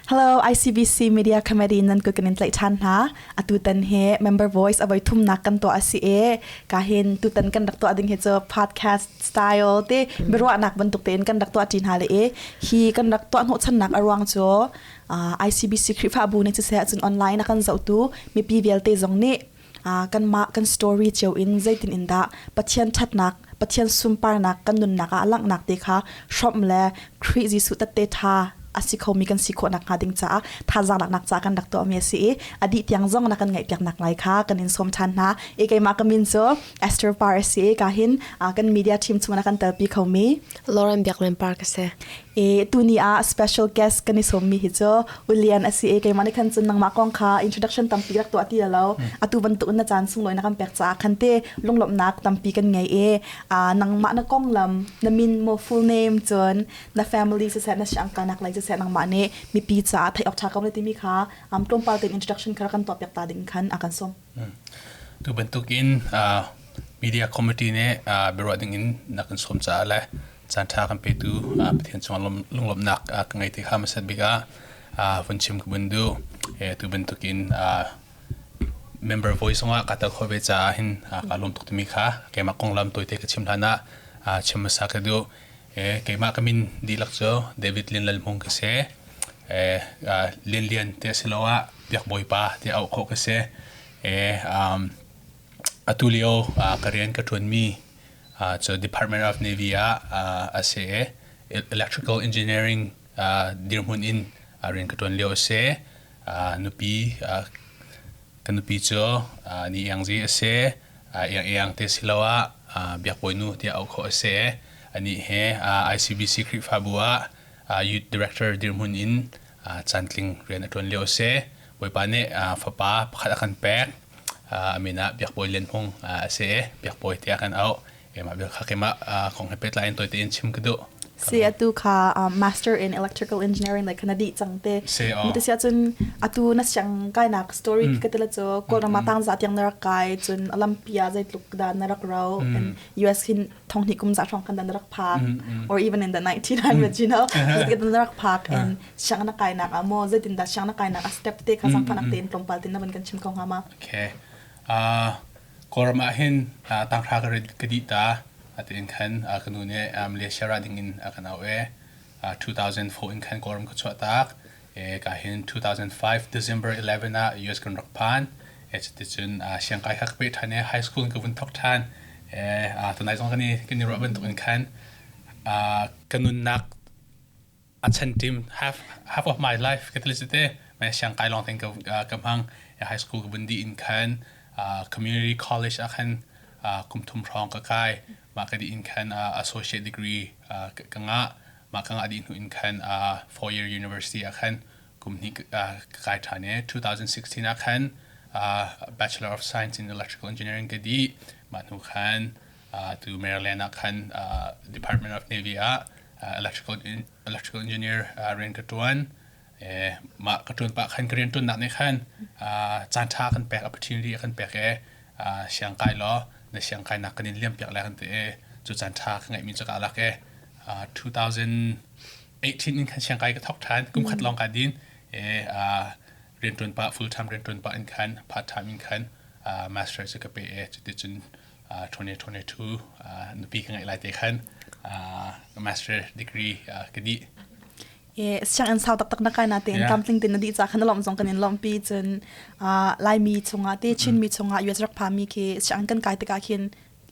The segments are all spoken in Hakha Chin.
Hello ICBC Media Committee nan kut kan in tlaih ṭhan hna. Atutan hi member voice a voi thumnak kan tuah a si i ka hin tutan kan rak tuah ding hi cu podcast style te biaruahnak bantuk tein kan rak tuah ṭi hna le i hi kan rak tuah hnawhchannak a ruang cu ICBC Khrihfabu nih siseh cun online a kan zohtu mipi vialte zong nih kanmah kan story cio in zeitin in dah Pathian ṭhatnak Pathian sunparnak kan nunnak ah a langhnak te kha hrawmh le Khrih Jesuh tette ṭha a si khomi kan si khawh nakhnga ding caah thazaang laknak caah kan rak tuahmi a si i a dih tiang zong na kan ngaihpiaknak lai kha kan in sawm ṭhan hna. I keimah ka min cu Esther Par a si i ka hin kan media team chung na kan telpi khomi Lauren Biaklen Par ka si. E tuni ah special guest kan i sawmmi hi cu Ulian a si i keimah nih khan cun nangmah kong kha introduction tampi rak tuah ti lo. Atu bantuk in na caan sunglawi na kan pek caah khan te lunglawmhnak tampi kan ngei i nangmah na konglam na min mo full name cun na family siseh na siangkanak lei siseh nangmah nih mipi caah theih awk ṭha ko na timi kha tlawmpal tein introduction kha kan tuah piak ta ding khan a kan sawm. Tu bantukin media committee nih biaruah ding in na kan sawm caah le caan ṭha kan petu Pathian cung lunglawmhnak ka ngei ti kha hmasat bik ah vun chim ka vun duh. Tu bantukin member voice zongah ka tel khawh ve caah hin kaa lawm tuk timi kha keimah konglam tawite ka chim hlan ah chim hmasa ka duh. Keimah ka min dihlak cu David Lin Lal Hmung ka si. Lian Lian ti asiloah Biak Bawipa ti auh khawh ka si. Atu lio ka rian ka ṭuanmi cu Department of Navy ah a si i electrical engineering dirhmun in rian ka ṭuan lio a si. Nupi ka nupi cu Ni Iang Zi a si. Iang Iang te siloah Biak Bawinu tiah auh khawh a si. Anih he ICBC Khrihfabu ah Youth Director dirhmun in cantling rian a ṭuan lio a si. Bawipa nih fapa pakhat a kan pek. A min ah Biak Bawi Lian Hmung a si i Biak Bawi tiah kan auh. Keimah bia kha keimah kong he pehtlai in tawite in chim ka duh. Si atu kha master in electrical engineering like kana dih cang te. Mute sia cun atu na siang kai nak story ka tela cu Kawlram ah tang za tiang na rak kai cun Olympia zeitluk da na rak ro and US hin thong hnih kum za hrawng khan da na rak phak or even in the 1900s na rak phak and siang na kai nak amo zeitin da siang na kai nak a step te kha sang phanak tein tlawmpal tin na van kan chim ko hnga ma? Okay. Kawlram ah hin tanghra ka dih ta. Tiin khan ka nu nih Malaysia ra ding in a kan auh i 2004 in khan Kawlram ka chuah tak. Ka hin 2005 December 11 ah US kan rak phan. Cuticun siangkai kha ka peh ṭhan i high school in ka vun thawk ṭhan. Tunai zong kan i ruah bantuk in khan ka nunnak a chan tim half half of my life ka ti te mai siangkai lawng ten ka ka hmang high school ka vun dih in khan community college ah khan kum thum hrawng ka kai mah ka dih in khan associate degree ka ngah mah ka ngah dih hnu in khan 4 year university ah khan kum hnih ka kai ṭhan i 2016 ah khan Bachelor of Science in Electrical Engineering ka dih mah hnu khan tu Maryland ah khan Department of Navy ah electrical electrical engineer rian ka ṭuan. Mah ka ṭuan pah khan ka rian ṭuannak nih khan caan ṭha kan pek opportunity a kan pek i siangkai law na siangkainak kan in liampiak lai kan ti i cu caan ṭha ka ngeihmi cu ka lak i 2018 in khan siangkai ka thawk ṭhan kum khat lawng ka din i rian ṭuan pah full time rian ṭuan pah in khan part time in khan master cu ka pe i cuticun 2022 nupi ka ngeih lai te khan master degree ka dih. E sianginn sau taktak na kai na tein tlamtling tin na dih ca khan lawm zong kan in lawmpi cun Laimi chungah te Chinmi chungah US rak phami khi sianginn kan kai tikah khin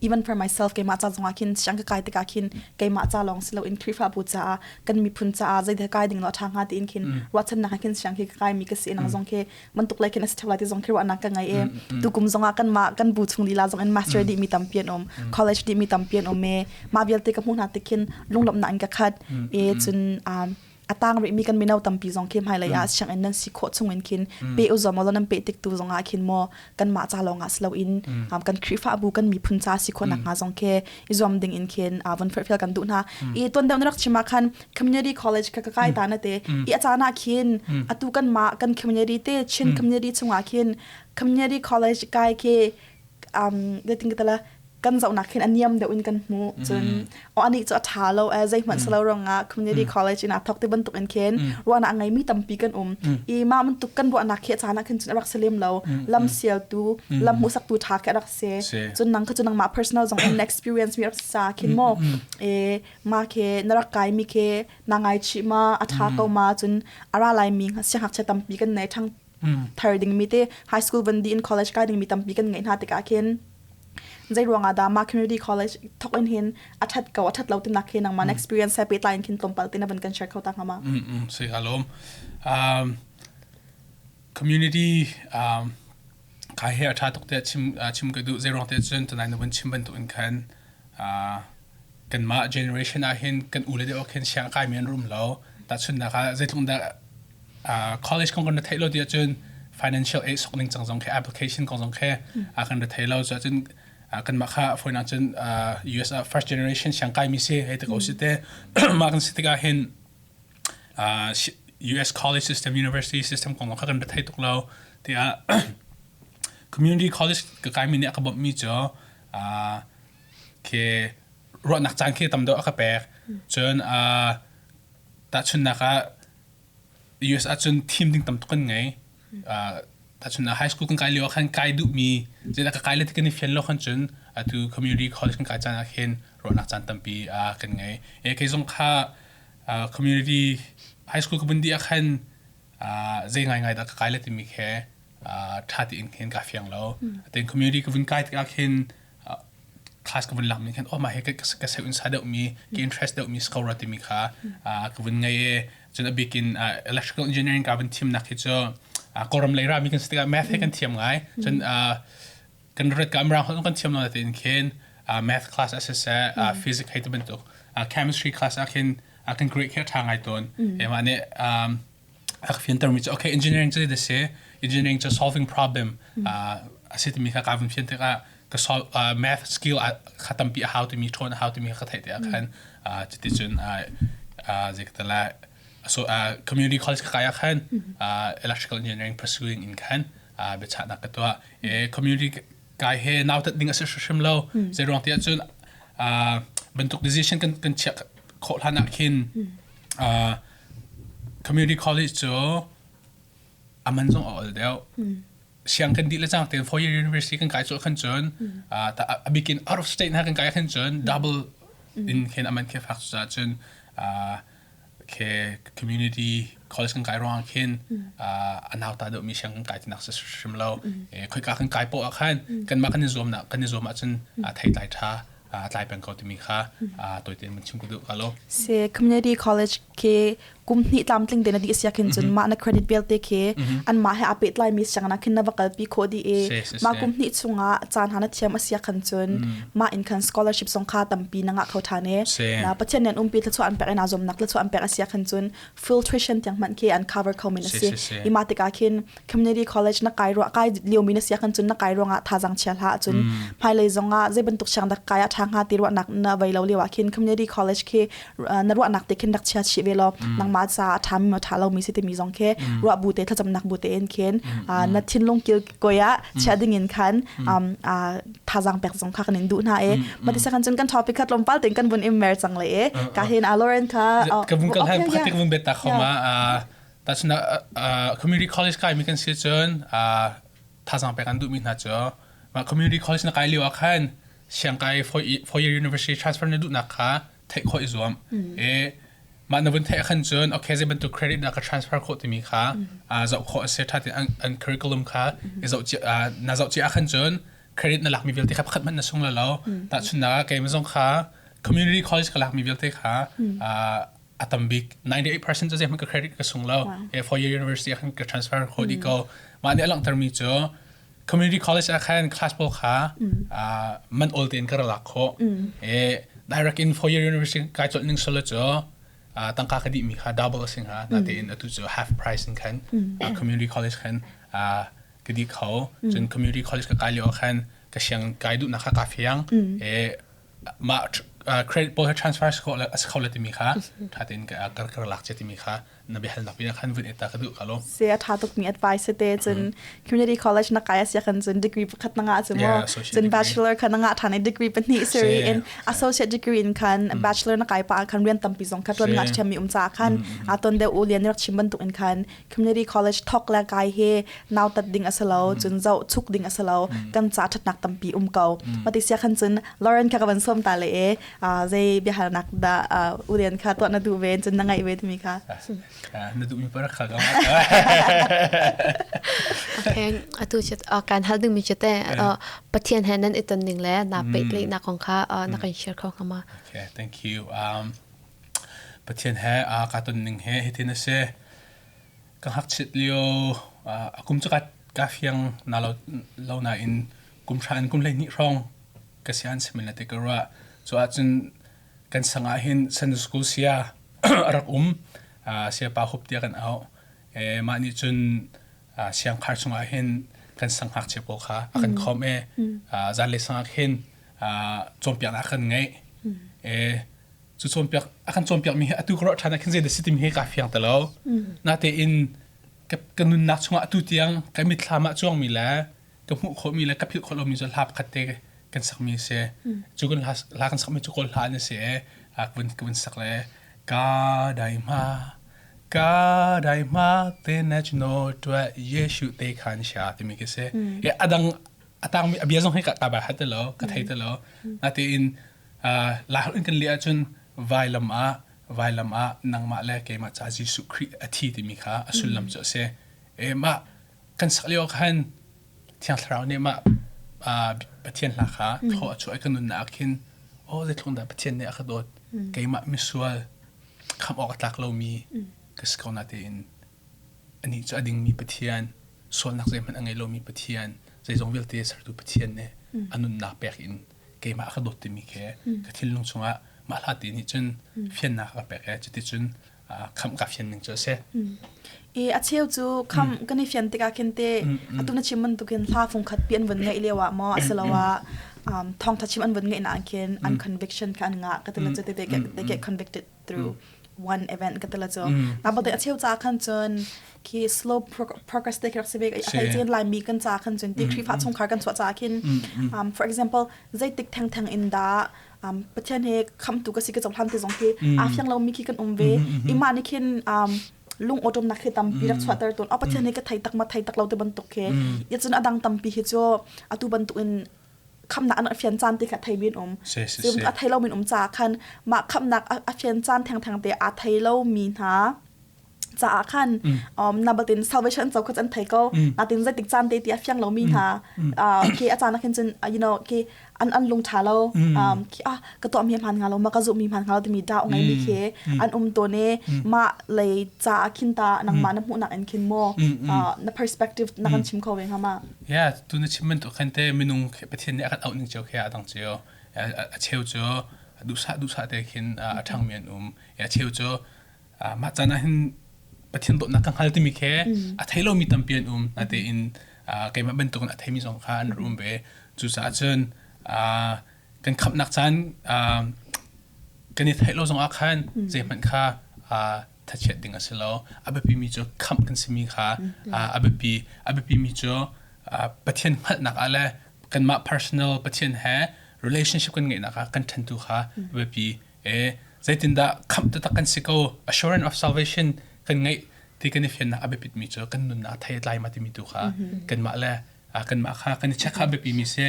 even for myself keimah ca zongah khin siang ka kai tikah khin keimah ca lawng si loin Khrihfabu caah kan miphun caah zeidah kai ding lo ṭha hnga tiin khin ruahchannak khin siang khi ka kai mi ka si nang zong khi bantuk lai khin a si theu lai ti zong khi ruahnak ka ngei i tukum zongah kan mah kan bu chung lila zong in master dih mi tampi an um college dih mi tampi an um i mah vialte ka hmuh hna tik khin lunglawmhnak in ka khat i cun a tang rih mi kan mino tampi zong khi hmailei ah sianginn nan si khawh chung in khin pe u zong maw nan pe tik tu zong ah khin maw kan mah ca lawng ah si loin kan Khrihfabu kan miphun ca si khawh nak hnga zong khi i zuam ding in khin von firfial kan duh hna i tuan deuh na rak chim ah khan community college ka kai ta na te i a caan ah khin atu kan mah kan community te Chin community chungah khin community college kai khi um the ting tala. Kan zohnak khin a niam deuh in kan hmuh. Cun o anih cu a ṭha lo e, zeihmanh si lo ruangah community college in aa thawk ti bantuk in khin ruahnak a ngeimi tampi kan um. I mah bantuk kan ruahnak khi a caan ah khin cun a rak si lem lo. Lam sialtu, lam hmuhsaktu ṭha khi a rak si. Cun nang kha cu nangmah personal zong in experience mi rak si ca khin maw e ma khi na rak kai mi khi na ngaichih ma, a ṭha ko ma? Cun a ra laimi siangngakchia tampi kan nei ṭhang thar dingmi te, high school van dih in college kai dingmi tampi kan ngeih hna tikah khin zei ruangah dah mah community college thok in hin a ṭhat ko, a ṭhat lo tinak khi nangmah experience he pehtlai in khin tlawmpal te na van kan share kho ta hnga ma? Si ka lawm. Community kai he a ṭha tuk te chim chim ka duh. Zei ruang te cun tunai na vun chim bantuk in khan kanmah generation ah hin kan u le deuh khin siang kai mi an rum lo. Tahchunhnak ah, zeitluk dah college kong kan ra theih lo ti ahcun financial aid sok ning cang zong khi, application kong zong khi kan ra thei lo. So cun kanmah kha foin ahcun US ah first generation siang kai mi si hei te ko si te. Mah kan si tikah hin US college system, university system kong kha kan ra thei tuk lo tiah community college ka kai mi nih a ka bawmh mi cu khi ruahnak caan khi tam deuh a ka pek. Cun tahchunhnak ah, US ahcun thim ding tam tuk kan ngei. Tahchunhnak, high school kan kai lio ah khan kai duhmi zeidah ka kai le ti kan i fian lo khan, cun atu community college kan kai caan ah khin ruahnak caan tampi kan ngei. E kei zong kha community high school ka vun dih ah khan zei ngaingai dah ka kai le timi khe ṭha tein khin ka fiang lo. Atin community ka vun kai tikah khin class ka vun lak mi khan, oh, mah hi ka seu in sa deuh mi, ka interest deuh mi sko ra timi kha ka vun ngei e. Cun a bik in electrical engineering ka vun thim nak hi cu Kawlram lei ra mi kan si tikah math he kan thiam ngai. Cun kan rat ka amrang hon kan thiam lo tein khin math class a siseh, physics hei ti bantuk, chemistry class ah khin kan grade khi a ṭha ngai tawn e. Mah nih a ka fianter mi cu, okay, engineering cu da si, engineering cu solving problem a si timi kha ka vun fian tikah ka solve math skill kha tampi a hau timi, ṭhawn a hau timi kha ka theih tikah khan cuticun zeikatala so community college ka kai ah khan electrical engineering pursuing in khan biachahnak ka tuah. Community kai he nautat ding a si hrim lo. Zei ruang ti ahcun bantuk decision kan kan chiah khawh hlan ah khin community college cu aman zong a ol deuh. Siang kan dih le cang tein 4 year university kan kai cawlh khan cun a bikin out of state hna kan kai khan cun double in khin aman khi fak. Cu cun ke community college kan kai ruang khin a nauta deuh mi siang kan kai tinak si hrim lo. Khoika kan kai poh ah khan kanmah kan i zuam nak kan i zuam ahcun thei tlai tha tlai peng ko timi kha toite in chim ka duh ka lo. Se community college ke kum hnih tlamtling te na di sia khin cun mah na credit vialte khi an mah he a pehtlai mi siang na khin na va kalpi kho di e. Ma kum hnih chungah caan hana thiam asia khan cun mah in khan scholarship song kha tampi na ngah kho than e. Na Pathian nen umpi thla chu an pek ina zom nak thla chu an pek asia khan cun full tuition tiang man khi an cover kho min asi. Ima tikah khin community college na kai ro kai lio mi na sia kan cun na kai ruangah thazang chia hla. Cun hmailei zongah zei bantuk siang dak kai a tha hnga ti ruahnak na vei lo lio ah khin community college khi na ruahnak te khin rak chia chih ve lo. Nangmah ca a tha mi ma tha lo mi si timi zong khi ruah bu te, thlacamnak bu te in khin na thinlung kil koi ah chia ding in khan thazang pek zong kha kan in duh hna e. Mati sakan cun kan topic kha tlawmpal ten kan vun im mer cang le e. Ka hin a Lauren kha ka vun kal han pakhat ka vun bet ta khoma. Tahchun community college kai mi kan si cun thazang pek an duh mi hna cu mah community college na kai lio ah khan siang kai 4 year university transfer na duhnak kha theih khawh i zuam e. Mah na vun theih khan cun, okay, zei bantuk credit dah ka transfer khawh timi kha zoh khawh a si. Tha tein an curriculum kha i zoh na zoh cia khan cun credit na lakmi vialte kha pakhat hmanh na sung la lo. Tahchunhnak ah, keimah zong kha community college ka lakmi vialte kha a tam bik 98% cu zeihmanh ka credit ka sung lo e. 4 year university ah khan ka transfer khawh dih ko. Mah nih a langhter mi cu community college ah khan class pawl kha man ol tein ka ra lak khawh e. Direct in 4 year university kai colh ning solo cu tangka ka dih mi kha double a si hnga. Natein atu cu half price in khan community college khan ka dih kho. Cun community college ka kai lio ah khan ka siang kai duhnak kha ka fiang e. Mah credit pawl he transfer a si kho le timi kha tha tein ka ka lak che timi kha. na biahalnak bia khan vun eta ka duh ka lo. Se a tha tuk mi advice te cun community college na kai asia kan cun degree pakhat na nga chu mo cun bachelor khan na nga than degree pahnih seri in associate degree in khan bachelor na kai pa khan rian tampi zong kha tuan nga thiam mi um cha khan aton de u lian rak chim bantuk in khan community college thok le kai he nau tat ding asalo cun zau chuk ding asalo kan cha thatnak tampi um ko mati sia khan cun Lauren kha ka van som ta le e zei biahalnak dah u lian kha tuah na duh ve cun na ngaih ve timi kha na duh mi parak kha ka Okay atu chu kan hal ding mi chu te Pathian he nan iton ning le na pe le na kong kha na kan share kho ngama Okay thank you Pathian he ka ton ning he hitin ase Ka ngakchiat lio a kum cu ka fiang na lo, lo nain kum hra in kum 12 hrawng ka si an simin le te ka ruah. Cu ahcun kan sang ah hin Sunday school sia a rak um. Sia pa hup tiah kan auh. E, mah nih cun siangkhar chungah hin kan sang ngakchia pawl kha a kan khawm e. Zanlei sang ah khin cawnpiaknak a kan ngeih. E, cu cawnpiak a kan cawnpiak mi hi atu ka ruah ṭhan ah khin zeidah si timi hi kaa fiang ti lo. Natein ka, ka nunnak chungah atu tiang ka mitthlam ah cuangmi le ka hmuh khawhmi le ka philh khawh lomi cu hla pakhat te kan sakmi a si. Cu kan hla, hla kan sakmi cu Kawl hla an si i ka vun sak le ka dai hma ka dai hma te na chno tua Yeshu te khan sha timi khi si. E adang atangmi a bia zong hi ka ka bai hat ti lo ka thei ti lo. Natein Laiholh in kan leh ahcun vailam ah vailam ah nangmah le keimah ca Jesuh Khrih a thi timi kha a sullam cu a si. E mah kan sak lio khan Thiang Thlarau nih mah Pathian hla kha thaw a chuah i ka nunnak ah khin aw zeitluk dah Pathian nih a ka dawt keimah misual khamh awk a tlak lomi ka si ko na tein anih cu a dingmi Pathian sualnak zeihmanh a ngei lomi Pathian zeizong vialte sertu Pathian nih a nunnak pek in keimah a ka dawt timi khi ka thinlung chungah mah hla te nih cun fiannak a ka pek i cuticun khamh ka fian ning cu a si. I a cheu cu kham kan i fian tikah khin te atu na chim bantukin hla fungkhat pi an vun ngeih lio ah maw asiloah thawngtha chim an vun ngeih na khin an conviction kha an ngah ka ti cu they get they get convicted through one event ka tila cu na balte a cheu ca khan cun khi slow progress te khi rak si ve a hlei cin laimi kan ca khan cun ti Khrihfa chungkhar kan chuah ca khin for example zeitik theng theng in dah Pathian he khamtu ka si ka cohlan ti zong khi aa fiang lomi khi kan um ve ima nih khin lung awṭawmnak khi tampi rak chuahter tawn a Pathian he ka thei tak ma thei tak lo te bantuk khi ya cun adang tampi hi cu atu bantuk in khamnak an fian caan ti kha thei min um a thei lo min um caah khan mah khamnak a fian caan thengtheng te a thei lo mi hna caah khan na batin salvation co kha an thei ko natin zeitik caan te ti a fiang lo mi hna khi a caan ah khin cun you know khi an an lung tha lo khi ah ka tuah mi hman nga lo ma ka zu mi hman nga lo timi da ngai mi khi an um to ne ma lei ca khin ta nangmah na hmuh nak in khin mo na perspective na kan chim kho ve nga ma Yeah, tu na chim bantuk khan te minung Pathian nih a kan auh ning cio khi a dang cio. A cheu cu duhsah duhsah te khin a ṭhangmi an um. A cheu cu mah caan ah hin Pathian dawtnak ka hngal timi khi a thei lomi tampi an um. Natein keimah bantukin a theimi zong kha an um ve. Cucaah cun kan khamhnak caan kan i theih lo zongah khan zeihmanh kha thachiat ding a si lo. A biapimi cu khamh kan simi kha a biapi. A biapimi cu Pathian hngalhnak ah le kanmah personal Pathian he relationship kan ngeihnak ah kan ṭhantu kha a biapi. E zeitindah khamh taktak kan si ko assurance of salvation kan ngeih ti kan i fiannak a biapitmi cu kan nunnak thei a tlai ma timi tu kha kanmah le kanmah kha kan i check kha a biapimi si.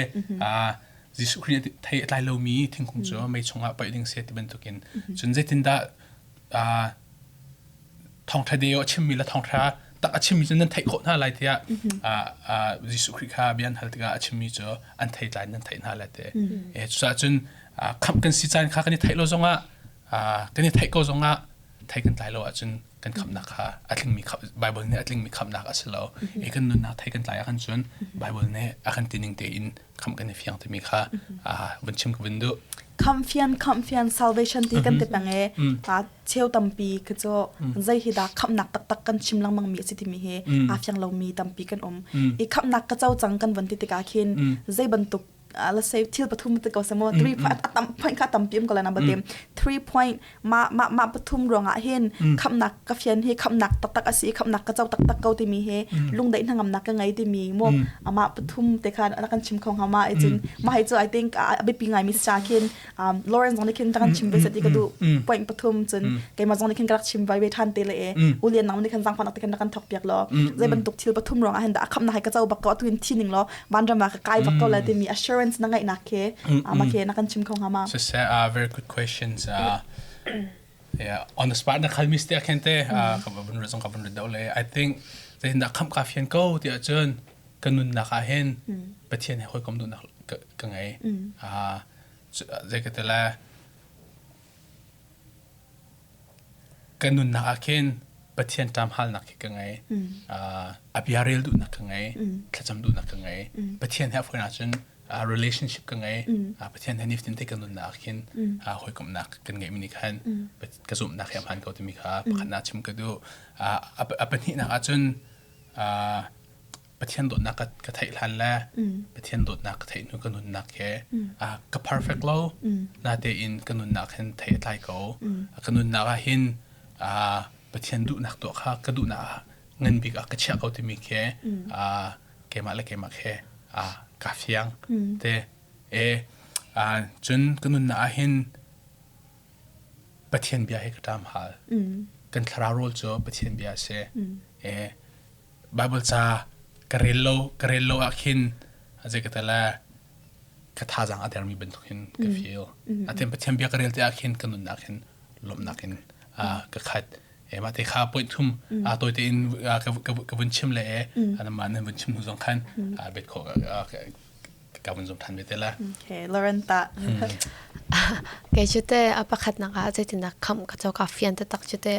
Jesuh Khrih nih thei a tlai lomi thingkung cu mei chungah paih ding si ti bantukin cun zeitindah thawngṭha deo a chimmi le thawngṭha tak a chimmi cu nan theih khawh hna lai tiah Jesuh Khrih kha bia an hal tikah a chimmi cu an thei tlai nan theih hna lai te. Cucaah cun khamh kan si caan kha kan i theih lo zongah kan i theih ko zongah thei kan tlai lo ahcun kan khamhnak kha a tlingmi Bible nih a tlingmi khamhnak a si lo. I kan nunnak thei kan tlai ahkhan cun Bible nih a kan tining tein khamh kan i fiang timi kha vun chim ka vun duh. Khamhfian khamhfian salvation ti kan ti peng i cheu tampi khi cu zei hi dah khamhnak taktak kan chim lengmang mi a si timi hi aa fiang lomi tampi kan um. I khamhnak ka co cang kan von ti tikah khin zei bantuk let's say thil pathum te ko samo three point atam point kha tampi um ko la na batim. 3 point mah mah mah pathum ruangah hin khamnak ka fian hi khamnak taktak a si khamnak ka co taktak ko timi hi lungdaih hnangamnak ka ngei timi mu amah pathum te khan a kan chim kho hnga ma i cun mah hi cu I think a biapi ngai mi sa khin Lawrence zong nih khin kan chim ve sati ka duh point pathum cun keimah zong nih khin ka rak chim vai ve than te le e ulian nang nih khan zangfan te khan kan thok piak lo zei bantuk thil pathum ruangah hin dah khamnak hi ka co bak ko atu in thi ning law vanram ah ka kai bak ko la timi assurance na ngeih nak khi ama khi na kan chim kho hnga ma So very good questions. Yeah, on the spot na khal mi ste khen te ka vun ru zong ka vun ru do le I think zeitin dah khamh ka fian ko ti ahcun ka nunnak ah hin Pathian he hawikom duhnak ka ngei. Zei ka ti le ka nunnak ah khin Pathian ṭam halnak khi ka ngei. A bia rel duhnak ka ngei. Thlacam duhnak ka ngei. Pathian he a fawi ahcun relationship ka ngei. Pathian he nifatin te ka nunnak ah khin hawikomhnak kan ngeihmi nih khan ka zumhnak he a hmaan ko timi kha pakhatnak chim ka duh. A pahnihnak ahcun Pathian dawtnak ka theih hlan le Pathian dawtnak ka theih hnu ka nunnak he ka perfect lo natein ka nunnak hin thei a tlai ko. Ka nunnak ah hin Pathian duhnak tuah kha ka duhnak ah ngan bik ah ka chiah ko timi khi keimah le keimah khi ka fiang te. E cun ka nunnak ah hin Pathian bia hi ka ṭam hal. Kan thlarau rawl cu Pathian bia a si. E Bible ca ka rel lo ka rel lo ah khin zei ka tele ka thazaang a dermi bantuk hin ka feel. Atin Pathian bia ka rel te ah khin ka nunnak hin lawmhnak in ka khat. E mah te kha point thum a tawi tein ka vun chim le e anamah nan vun chim hnu zong khan bet kho ka vun zum than ve te la. Okay, Lauren ta. Kei cu te a pakhat nak ah zeitindah khamh ka co ka fian taktak cu te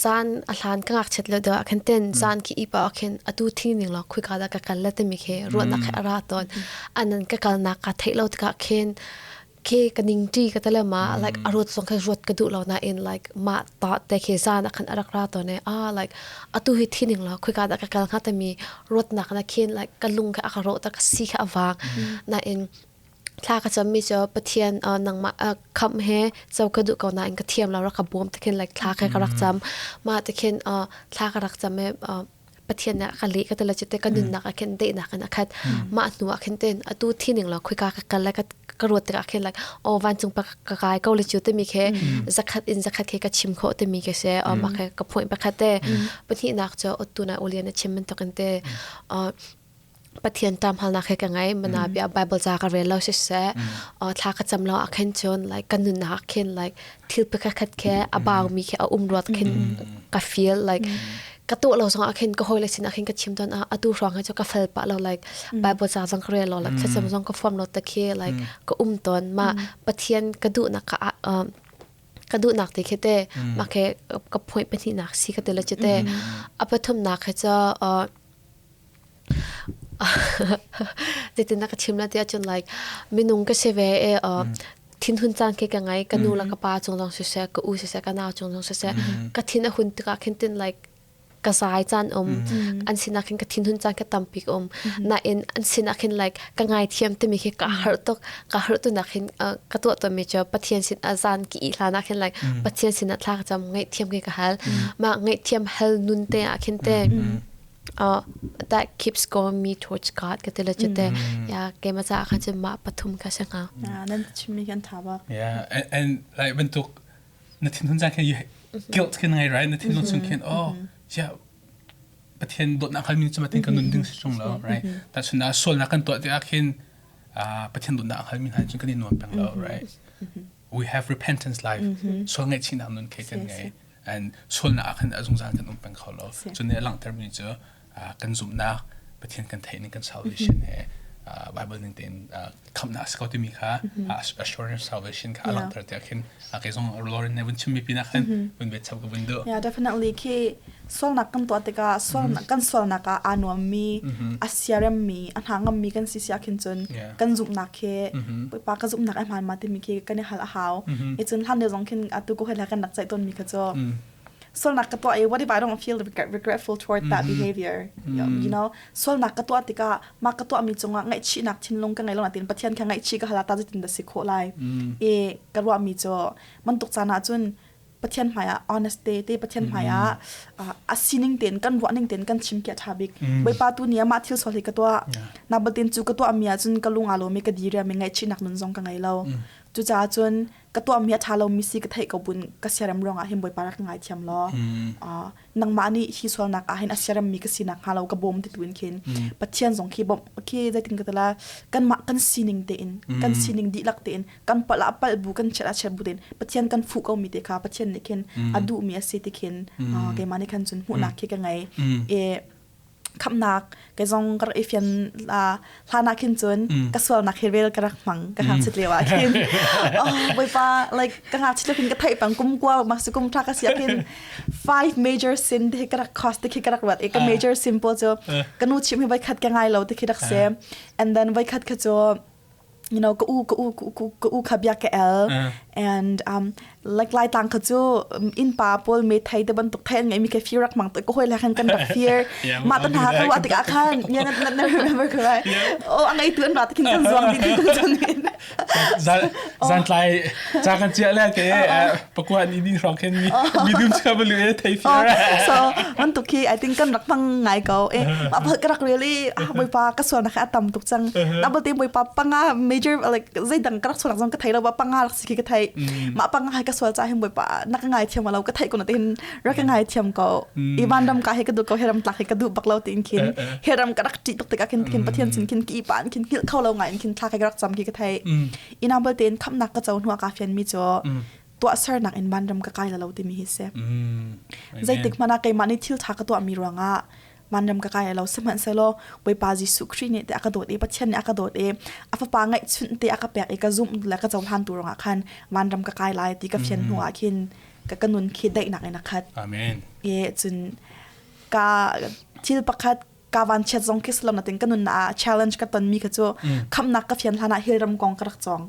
zan a hlan ka ngakchiat lo deuh ah khin ten zan khi i pa khin atu thi ning law khuika dah ka kal la timi khi ruahnak he a ra tawn. Anan ka kalnak ka theih lo tikah khin khi ka ning ṭi ka tele ma like a ruat zong kha ruat ka duh lo nain like mah ta te khi zan ah khan a rak ra tawn e ah like atu hi thi ning law khuika dah ka kal hnga timi ruatnak na khin like ka lung kha a ka rawh ta ka si kha a vang nain thla ka cammi cu Pathian nangmah khamh he co ka duh ko nain ka thiam lo rak ka bawm te khin like thla kha ka rak cam mah te khin thla ka rak cam e Pathian nih a ka leh ka ti lo cite ka nunnak ah khin daihnak in a khat mah hnu ah khin ten atu thi ning law khuika ka kal le ka ruat tikah khin like oh vancung pa ka kai ko le cu timi khi zakhat in zakhat khi ka chim khawh timi khi si mah khi ka point pakhat te pahnihnak cu ottu na ulian a chim bantukin te Pathian ṭam halnak he ka ngei mana bia Bible ca ka rel lo siseh thla ka cam lo ah khin cun like ka nunnak ah khin like thil pakhat khat khi a baumi khi a um ruat khin ka feel like ka tuah lo zong ah khin ka hawile sin ah khin ka chim tawn ah atu hrawng hi cu ka fel pah lo like Bible ca zong ka rel lo like thlacam zong ka form lo te khi like ka um tawn ma Pathian ka duhnak ka ka duhnak te khi te mah khi ka point pahnihnak si ka ti le cu te a pathumnak khi cu Zeitin na ka chim la ti ahcun like minung ka si ve i thinhun caan khi ka ngei. Ka nu le ka pa cung zong siseh, ka u siseh, ka nau cung zong siseh, ka thin a hun tikah khin tin like ka zai caan um. An sinah khin ka thinhun caan ka tampi ka um. Nain an sinah khin like ka ngaithiam timi khi ka harh tuk. Ka harh tu nak hin ka tuah tawnmi cu Pathian sin a zan ki i hlan ah khin like Pathian sinah thla ka cam ngaihthiam khi ka hal. Mah ngaihthiam hal nun te ah khin te that keeps going me towards God ka ti le cu te ya keimah caah khan cun mah pathum kha si hnga. Nan chimmi kan tha bak. Yeah, and like bantuk na thinhun caan khin you guilt khin ngai right na thinlung chung khin oh yeah Pathian dawtnak halmi cu matin kan nun ding si chung lo right ta chun ah sualnak kan tuah tikah khin Pathian dawtnak halmi hna cun kan i nuam peng lo right we have repentance life sual ngaihchihnak nun khi kan ngei and sualnak ah khan a zungzal kan um peng kho lo cun nih a langhtermi cu kan zumhnak Pathian kan theih ning kan salvation he Bible ning tein khamhnak a si ko timi kha assurance salvation kha a langhter tiah khin kei zong Lauren ne vun chimmi pinah khan vun bet chap ka vun duh. Yeah, definitely khi sualnak kan tuah tikah sualnak kan sualnak ah aa nuammi a siaremmi a hna ngammi kan si sia khin cun kan zumhnak khi pa ka zumhnak a hmaan ma timi khi kan i hal a hau. I cun hlan lio zong khin atu ko hela kan rak ceih tawnmi kha cu. Sualnak ka tuah i what if I don't feel regretful toward that behavior? You know, sualnak ka tuah tikah mah ka tuahmi cungah ngaihchihnak thinlung ka ngei lo nain Pathian kha ngaihchih ka hal ah ta zeitin dah si khawh lai? I ka ruahmi cu bantuk caan ahcun Pathian hmai ah honest te te Pathian hmai ah a sining tein kan ruah ning tein kan chim khi a ṭha bik. Bawipa tu nih mah thil sual hi ka tuah. Na batin cu ka tuah mi ahcun ka lung aa lawm i ka diriam i ngaihchihnak nun zong ka ngei lo. Cucaah cun ka tuah mi a ṭha lomi si ka theih ko bun ka siarem ruangah hin Bawipa rak ka ngaithiam law. Nangmah nih hi sualnak ah hin a siaremmi ka sinak hnga lo ka bawm ti tu in khin Pathian zong khi bawmh khi zeitin ka tala kanmah kan sining tein kan sining dihlak tein kan palh ah palh bu kan chiat ah chiat bu tein Pathian kan fuh ko mi te kha Pathian nih khin a duh mi a si ti khin keimah nih khan cun hmuhnak khi ka ngei e khamnak ke zong ka rak i fian hlan ah khin cun ka sualnak hi rel ka rak hmang ka ngakchit lio ah khin oh bawipa like ka ngakchit lio khin ka theih pang kum kua mak si kum tha ka sia khin five major sin te ka rak cost te khi ka rak ruat i ka major sin pawl cu ka nu chim hi voi khat ka ngai lo te khi rak si and then voi khat kha cu you know ka u ka u ka u ka u kha bia ka el and like lai tlang kha cu inn pa pawl me thei te bantuk thei an ngei mi ke fir rak mang ko hoi la khan kan rak fir ma tan ha ka wa tik ah khan ya na na remember ko right oh ang ai tu an rat khin kan zuang di tin kan in zan zan tlai cha kan chia le te pakwa ni ni rong khen mi mi dum cha balu e thei fir so man tuk khi i think kan rak mang ngai ko e ma ka rak really ah boipa ka sual na kha tam tuk cang na balte boipa panga major like zeidang ka rak sual zong ka thei lo ba panga rak si khi ka thei ma panga hai ka sual cha hin boipa na ka ngai thiam lo ka thei ko na tin rak ka ngai thiam ko i van ram ka he ka du ko heram tlak he ka du bak lo tin khin heram ka rak ti tuk tikah khin khin pathian sin khin ki pan khin hil kho lo ngai in khin thla ka rak cham khi ka thei ina balte in khamnak ka cho hnuah ka fian mi cho tuahsernak in vanram ka kai la lo timi hi si. Zeitik hmanh ah keimah nih thil ṭha ka tuahmi ruangah vanram ka kai lo sihmanhsehlaw Bawipa Jesuh Khrih nih te a ka dawt i Pathian nih a ka dawt i a fapa ngeihchunh te a ka pek i ka zumh le ka cohlan tu ruangah khan vanram ka kai lai ti ka fian hnu ah khin ka ka nun khi daihnak in a khat. Amen. E cun ka thil pakhat ka van chiat zong khi salam natin ka nun ah challenge ka ton mi kha cu khamnak ka fian hlan ah hilram kong ka rak cawng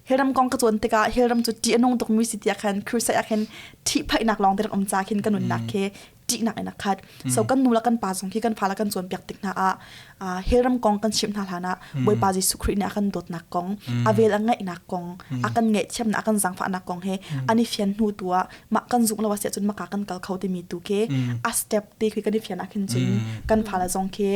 hilram kong ka cawn tikah hilram cu ṭih a nung tuk mi si tiah khan crusade ah khin ṭhihphaihnak lawng te rak um ca khin ka nunnak khi ṭihnak in a khat so kan nu le kan pa zong khi kan fa le kan cawnpiak tik hna ah hilram kong kan chimh hna hlan ah Bawipa Jesuh Khrih nih a kan dawtnak kong a vel a ngaihnak kong a kan ngaihthiamnak a kan zaangfahnak kong he an i fian hnu tu ah mah kan zumh lo a si ahcun maka kan kal kho timi tu khi a step te khi kan i fian ah khin cun kan fale zong khi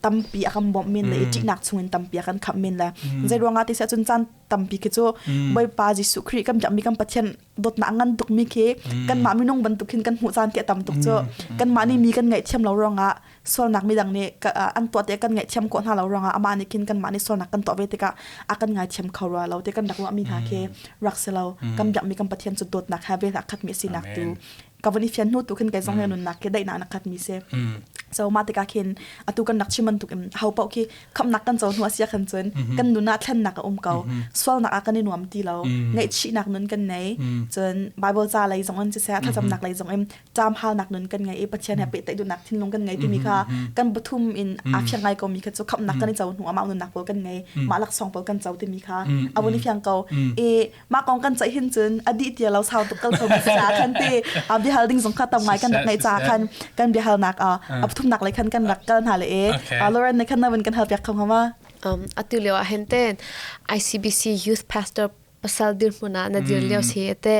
tampi a kan bawmh men le i ṭihnak chungin tampi a kan khamh men le zei ruangah ti si ahcun caan tampi khi cu Bawipa Jesuh Khrih kan biakmi kan Pathian dawtnak ngan tukmi khi kanmah minung bantuk khin kan hmuh caan ti a tam tuk cu kanmah nih mi kan ngaihthiam lo ruangah sualnak midang nih an tuah te kan ngaihthiam khawh hna lo ruangah amah nih khin kanmah nih sualnak kan tuah ve tikah a kan ngaithiam kho rua lo te kan rak ruahmi hna khi rak si lo kan biakmi kan Pathian cu dawtnak he vel a khatmi sinak tu ka van i fian hnu tu khin kei zong he nunnak khi daihnak na khatmi si so mah tikah khin atu kan rak chim bantuk in ho paoh khi khamnak kan co hnu a sia khan cun kan nun ah thlennak a um ko sualnak ah kan i nuam ti lo ngaihchihnak nun kan nei cun Bible ca lei zong in siseh thlacamnak lei zong in ṭam halnak nun kan ngei i Pathian he pehtlaih duhnak thinlung kan ngei timi kha kan pathum in aa fiang ngai komi kha cu khamhnak kan i co hnu ah mah nunnak pawl kan ngei mah laksawng pawl kan co timi kha a vun i fiang ko i mah kong kan ceih hin cun a dih tia lo sau tuk kal kho mi ca khan ti a biahal ding zong kha tam ngai kan rak ngeih ca khan kan biahalnak a pathumnak lei khan kan rak kal hna le e Lauren ne khan na vun kan hal piak kho hnga ma atu lio ah hin ten ICBC Youth Pastor pasal dirhmun ah na dir lio si te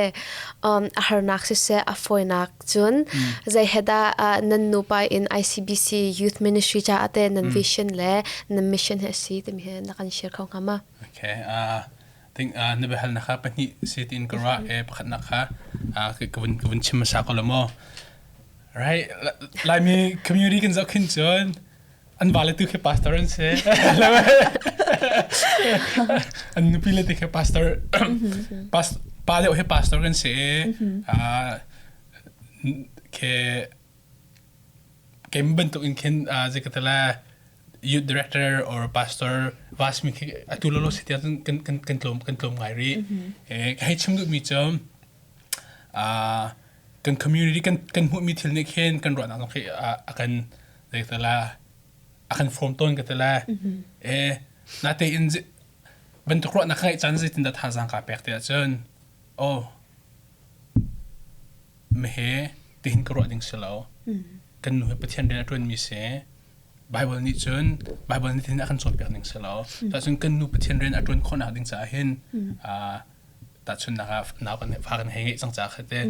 a harnak siseh a fawinak cun zei he dah nan nupa in ICBC Youth Ministry caah te nan vision le nan mission he si timi he na kan share kho hnga ma? Okay think na biahal na kha pahnih si tiin ka ruah e pakhat nak kha ka vun ka vun chim hmasa ko la maw right Laimi community kan zoh khin cun an vale tu khi pastor an si an nupi le te khi pastor pa deuh hi pastor kan si ke kem bantuk in khin zikatala youth director or pastor vasmi khi atu lolo si tiang kan kan kan tlawm kan tlawm ngai ri eh ka hei chim duh mi cu kan community kan kan hmuh mi thil nih khin kan ruahnak zong khi a kan zeitala a kan form tawn ka tala e natein bantuk ruahnak ka ngeih caan zeitin dah thazaang ka pek ti ahcun oh. Mehe tihin ka ruah ding si lo. Kan nu hi Pathian rian a ṭuanmi si. Bible nih cun Bible nih tihin a kan cawnpiak ning si lo. Cun kan nu Pathian rian a ṭuan khawhnak ding caah hin tahchunhnak ah nau kan fa kan hei ngeih cang caah kha te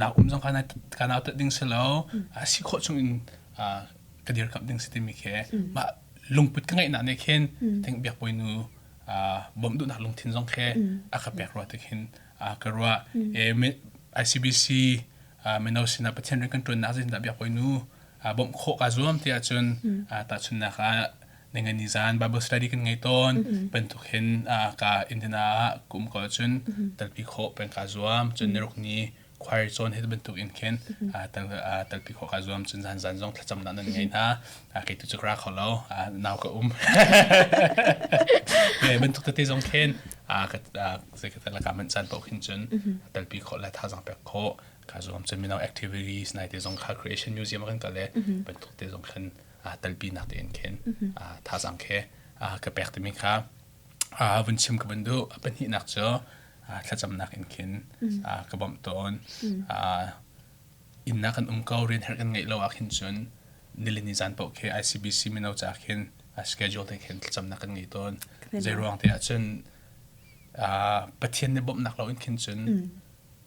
nau um zong ka nau tat ding si lo si khawh chung in ka dirkamh ding si timi khi mah lungput ka ngeihnak nih khin thing biak bawinu bawmh duhnak lungthin zong khi a ka pek rua ti khin ka ruah. ICBC mino sinah Pathian rian kan ṭuannak zeitindah biak bawinu bawmh khawh kaa zuam ti ahcun tahchunhnak ah ningani zan Bible study kan ngei tawn bantuk hin ka Indiana ah kum ko ahcun talpi khawh peng kaa zuam. Cun niruk ni choir cawn hi bantuk in khin talpi khawh kaa zuam. Cun zan zan zong thlacamnak nan ngei hna, kei tu cu ka ra kho lo, nau ka um bantuk tete zong khin ka ka manh caan paoh khin cun talpi khawh le thazaang pek khawh kaa zuam. Cun mino activities nai te zong kha Creation Museum kan kal le bantuk te zong khan talpi nak tein khin thazaang khe ka pek timi kha vun chim ka vun duh. Pahnihnak cu thlacamnak in khin ka bawmh tawn. Inn ah kan um ko, rian herh kan ngeih lo ah khin cun nilini zan paoh khi ICBC mino ca khin schedule te khin thlacamnak kan ngei tawn. Zei ruang te ah cun Pathian nih bawmhnak lo in khin cun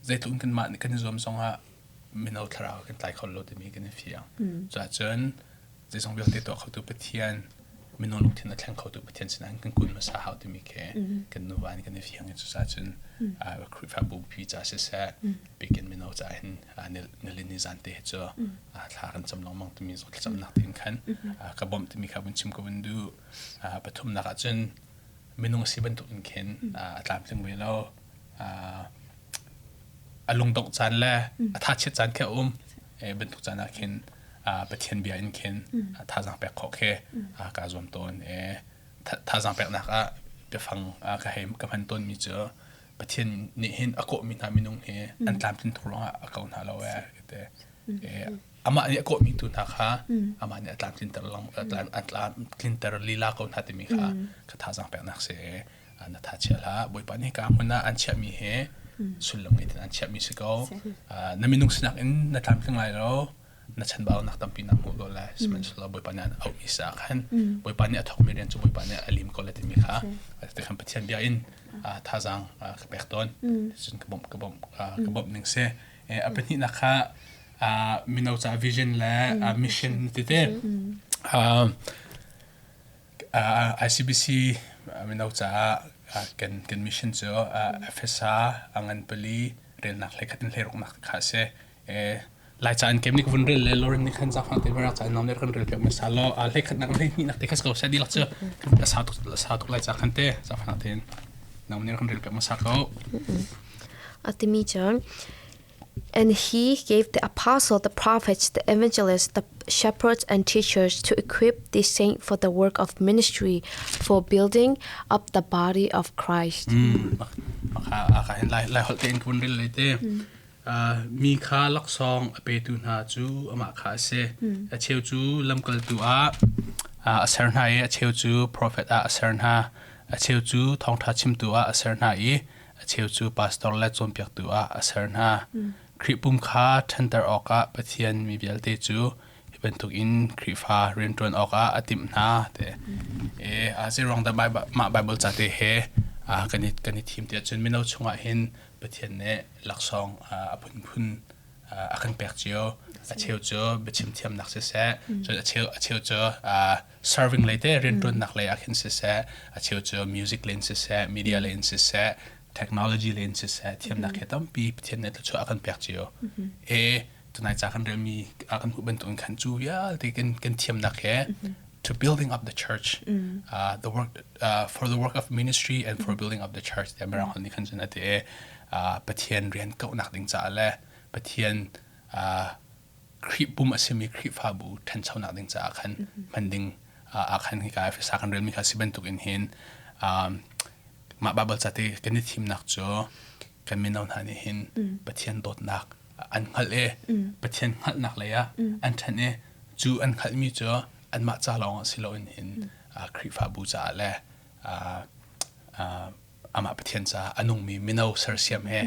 zeitluk in kanmah nih kan i zuam zongah mino thlarau kan tlai kho lo timi kan i fiang. Cuahcun zeizong vialte tuah khotu Pathian, minung lungthin a thleng khotu Pathian sinah kan kun hmasa hau timi khi kan nuva nih kan i fiang i cucaah cun Khrihfabu pi ca siseh, bikin mino ca hin nilin ni zan te hi cu thla kan cam lengmang timi zong thlacamnak tein khan ka bawmh timi kha vun chim ka vun duh. Pathumnak ah cun minung si bantuk in khin a tlamtling ve lo. A lungdongh caan le a thachiat caan khi a um. Bantuk caan ah khin Pathian bia in khin thazaang pek khawh khi kaa zuam tawn. Thazaang peknak ah biafang ka hei ka hman tawnmi cu Pathian nih hin a kawhmi hna minung hi an tlamtlin tuk ruangah a ko hna lo ee te. Amah nih a kawhmi tu hna kha amah nih a tlamtlinter lang a tlamtlinter lila ko hna timi kha ka thazaang peknak si. Na tha chia hlah, Bawipa nih ka hmun ah an chiahmi he sullam ngei an chiahmi si ko. Na minung sinak in na tlamtling lai lo, na chanbaunak tampi na hmuh ko lai, sihmanhsehlaw Bawipa nih an auhmi sa khan Bawipa nih a thawkmi rian cu Bawipa nih a lim ko lai timi kha te khan Pathian bia in thazaang ka pek tawn. Cun ka bawmh ka bawmh ka bawmh ning si. A pahnihnak kha mino ca vision le mission tete ICBC mino caah kan kan mission cu FSA a ngan pali relnak hlei khat in hlei ruknak kha a si. Laica an kem nih ka vun rel le Lauren nih khan zaangfang te barak ca in nong kan rel piak hmasa law hlei khatnak hlei hnihnak te kha si ko seh dihlak cu a sau tuk a sau tuk Laica khan te zaangfang tein nang nih kan rel piak hmasa ko. A timi cun And he gave the apostle, the prophets, the evangelists, the shepherds, and teachers to equip the saint for the work of ministry, for building up the body of Christ. Lai holh tein kun rel le te. Mi kha laksawng a petu hna cu amah kha a si. A cheu cu lamkaltu ah a ser hna i a cheu cu profet ah a ser hna. A cheu cu thawngṭha chimtu ah a ser hna i a cheu cu pastor le cawnpiaktu ah a ser hna. Khrih pum kha ṭhanter awkah Pathian mi vialte cu hi bantukin Khrihfa rianṭuan awkah a timh hna. Te. E, a zeiruang dah mah Bible ca te he kan i kan i thim tiah cun mino chungah hin Pathian nih laksawng a phunphun a kan pek cio. A cheu cu biachim thiamnak siseh, cun a cheu cu serving lei te rianṭuannak lei ah khin siseh, a cheu cu music lei in siseh, media lei in siseh, technology lei in siseh, thiamnak he tampi Pathian nih thluachuah a kan pek cio. E tunai ca kan relmi a kan hmuh bantukin khan cu vialte kan kan thiamnak he to building up the church, the work for the work of ministry and for building up the church tiah mirang holh nih khan cun a ti i Pathian rian kauhnak ding caah le Pathian Khrih pum a simi Khrihfabu ṭhanchonak ding caah khan hman ding ah khan hika Efesa kan relmi kha si bantuk in hin mah Baibal ca te kan i thimnak cu kan mino hna nih hin Pathian dawtnak an hngalh i Pathian hngalhnak lei ah an ṭhan i cu an hngalhmi cu anmah ca lawng ah si loin hin Khrihfabu caah le amah Pathian caah a nungmi mino sersiam he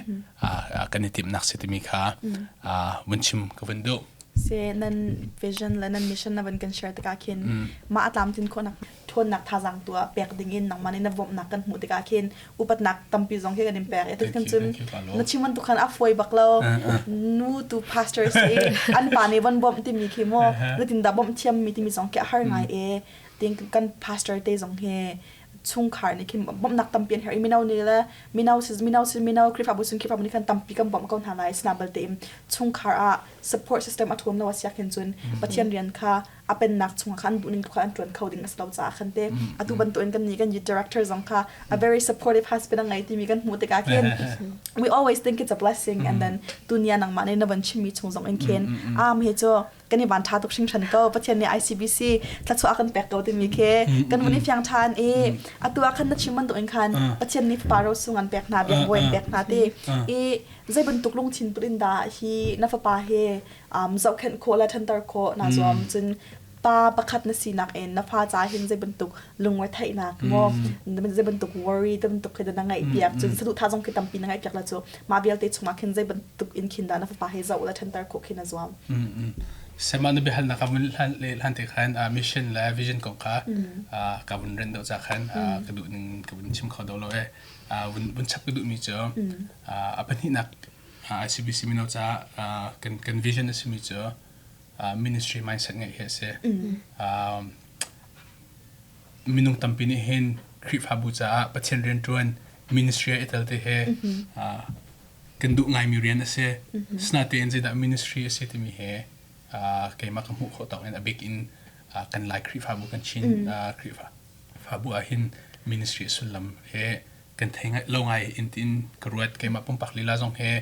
kan i timhnak si timi kha vun chim ka vun duh. Se nan vision le nan mission na van kan share tikah khin mah a tlamtlin khawhnak ṭhawnnak thazaang tu ah pek ding in nangmah nih na bawmhnak kan hmuh tikah khin upatnak tampi zong khi kan in pek. Atu kan cun na chim bantuk khan a fawi bak lo. Nu tu pastor si an pa nih von bawmh timi khi mu zeitin dah bawmh thiam mi timi zong khi a har ngai e. Ting kan pastor te zong hi chungkhar nih khin bawmhnak tampi an herh i mino nih le mino si mino si mino Khrihfabu chung Khrihfabu nih khan tampi kan bawmh ko hna lai. Sina balte in chungkhar ah support system a ṭhawn lo a siak hin cun Pathian rian kha a pennak chungah khan duh ning kha an ṭuan kho ding a si lo caah khan te atu bantukin kan nih kan youth director zong kha a very supportive husband a ngei timi kan hmuh tikah khin we always think it's a blessing and then tunia nangmah nih na van chimmi chung zong in khin am he cu kan i van ṭha tuk hringhran ko Pathian nih ICBC thluachuah kan pek ko timi khi kan vun i fiang ṭhan i atu ah khan na chim bantuk in khan Pathian nih fapa rosung an pek hna biakbawi an pek hna ti i zei bantuk lungthin put in dah hi na fapa he zohkhenh khawh le ṭhanter khawh naa zuam cun pa pakhat na sinak in na fa ca hin zei bantuk lungretheihnak maw zei bantuk worry te bantuk khi na ngaih piak cun saduhthah zong khi tampi na ngaih piak la cu mah vialte chungah khin zei bantuk in khin dah na fapa he zoh le ṭhanter khawh khi na zuam. Sema na biahalnak ka vun hlan le hlan te khan mission le vision kong kha ka vun ren deuh ca khan ka duh ning ka vun chim kho do lo e vun vun chap ka duh mi cu a pahnihnak ICBC mino caah kan kan vision a simi cu ministry mindset ngeih hi a si. Minung tampi nih hin Khrihfabu caah Pathian rianṭuan ministry ah i tel te he kan duh ngaimi rian a si. Sinatein zeidah ministry a si timi he keimah ka hmuh khawh tawk in a bik in kan Lai Khrihfabu kan Chin Khrihfabu ah hin ministry sullam he kan thei ngai lo ngai in tiin ka ruat. Keimah pumpak lila zong he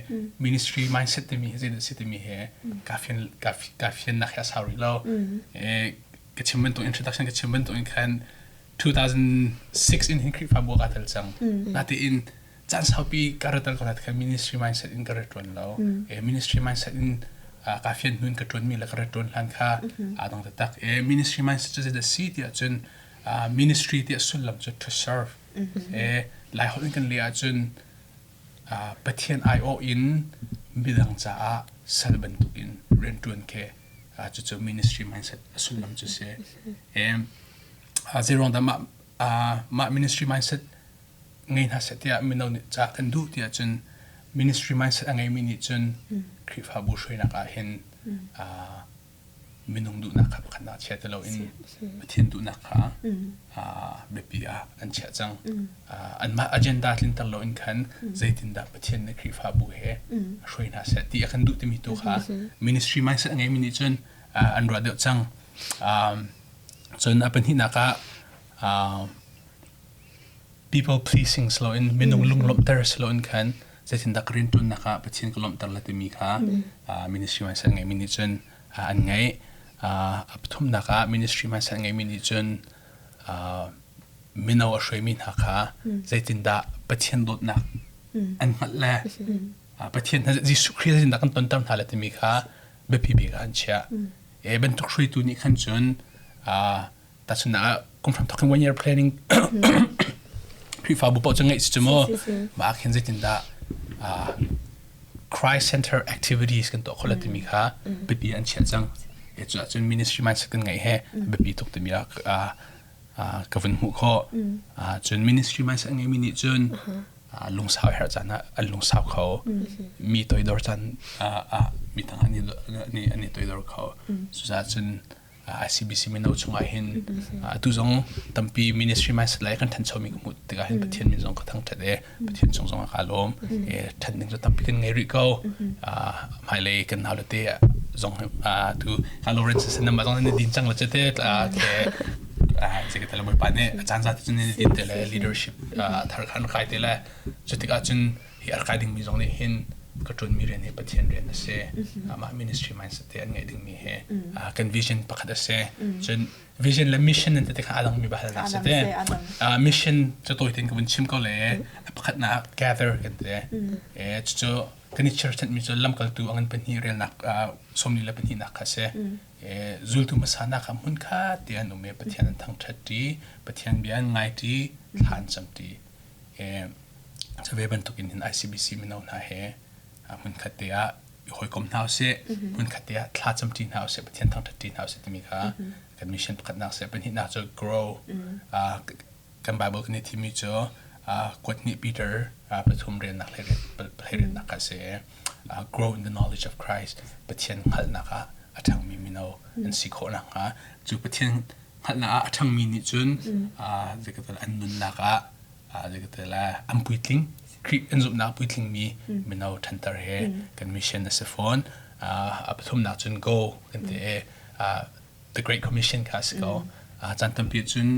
ministry mindset timi hi zeidah si timi he ka fian ka fiannak he a sau rih lo. Ka chim bantuk introduction ka chim bantuk in khan 2006 in hin Khrihfabu ka tel cang. Natein caan saupi ka rat ko khan ministry mindset in ka rat tuan lo. Ministry mindset in ka fian hnun ka tuan mi le ka rat tuan hlan kha aa dang taktak. Ministry mindset cu zeidah si tiah cun ministry tiah sullam cu to serve. Lai holh in kan leh ahcun Pathian aiawh in midang caah sal bantukin rianṭuan khi cucu ministry mindset a sullam cu si. Zeiruang dah mah ministry mindset ngei hna seh tiah mino nih ca kan duh tiah cun ministry mindset a ngeimi nih cun Khrihfabu hruainak ah hin minung duhnak kha pakhat ah chia ti loin Pathian duhnak kha biapi ah an chiah cang. Anmah agenda tlinter loin khan zeitindah Pathian nih Khrihfabu he hruai hna seh ti a kan duh timi tu kha ministry mindset a ngeimi nih cun an ruah deuh cang. Cun a pahnihnak ah people pleasing si loin minung lunglawmhter si loin khan zeitindah ka rianṭuannak ah Pathian ka lawmhter la timi kha ministry mindset ngeimi nih cun an ngeih. A pathumnak ah ministry mindset ngeimi nih cun mino a hruaimi hna kha zeitindah Pathian dawtnak an hngalh le Pathian Jesuh Khrih zeitindah kan tonter hna le timi kha biapi bik ah an chiah. E bantuk hruaitu nih khan cun tahchunhnak ah kum hram thawk in one year planning Khrihfabu paoh cu ngeih si cu mu mah ah khin zeitindah Christ center activities kan tuah khawh timi kha biapi an chiah cang. E cu ahcun ministry mindset kan ngeih he biapi tuk timi ah ka vun hmuh khawh. Cun ministry mindset ngeimi nih cun lungsau herh caan ah an lungsau kho. Mi toidor caan ah mi tangah an i toidor kho. Cucaah cun ICBC mino chungah hin atu zong tampi ministry mindset lai kan thancho mi ka hmuh tikah hin Pathian min zong ka thangthat e Pathian chung zong ka lawm e than ding cu tampi kan ngei rih ko hmailei kan nau le te zong tu ka Lawrence sin ma zong ni din cang la chete ke se ke tele pa ne chan za te ni din te le leadership thar khan kai te le chutik ah cun hi arkai ding mi zong nih hin ka ṭuan mi rian hi Pathian rian a si. Amah ministry mindset te an ngeih ding mi hi kan vision pakhat a si. Cun vision le mission nan te kha a dang mi bahal na si te. Mission cu tawi tein ka vun chim ko le a pakhat na gather kan te. E cu kan i chirchanh mi cu lamkaltu angan pahnih relnak 42 nak kha si. E zultu hmasa nak kha hmun kha te an um e Pathian an thangṭhat ṭi, Pathian bia an ngai ṭi, thla an cam ṭi. E. Cu ve bantukin hin ICBC mino hna he hmunkhat te ah i hawikom hna usih, hmunkhat te ah thla camṭi hna usih, Pathian thangṭhatṭi hna usih timi kha kan mission pakhatnak seh. Pahnihnak cu grow. Kan Bible kan i thimmi cu kuat hnih Peter pathum riannak hleiriatnak kha a si. Grow in the knowledge of Christ. Pathian hngalhnak ah a ṭhangmi mino an si khawh nakhnga cu Pathian hngalhnak ah a ṭhangmi nih cun an nunnak ah an puitling Khrih an zumhnak puitlingmi mino ṭhanter he kan mission a si fawn. A pathumnak cun go kan ti i the Great Commission kha a si ko. Caan tampi cun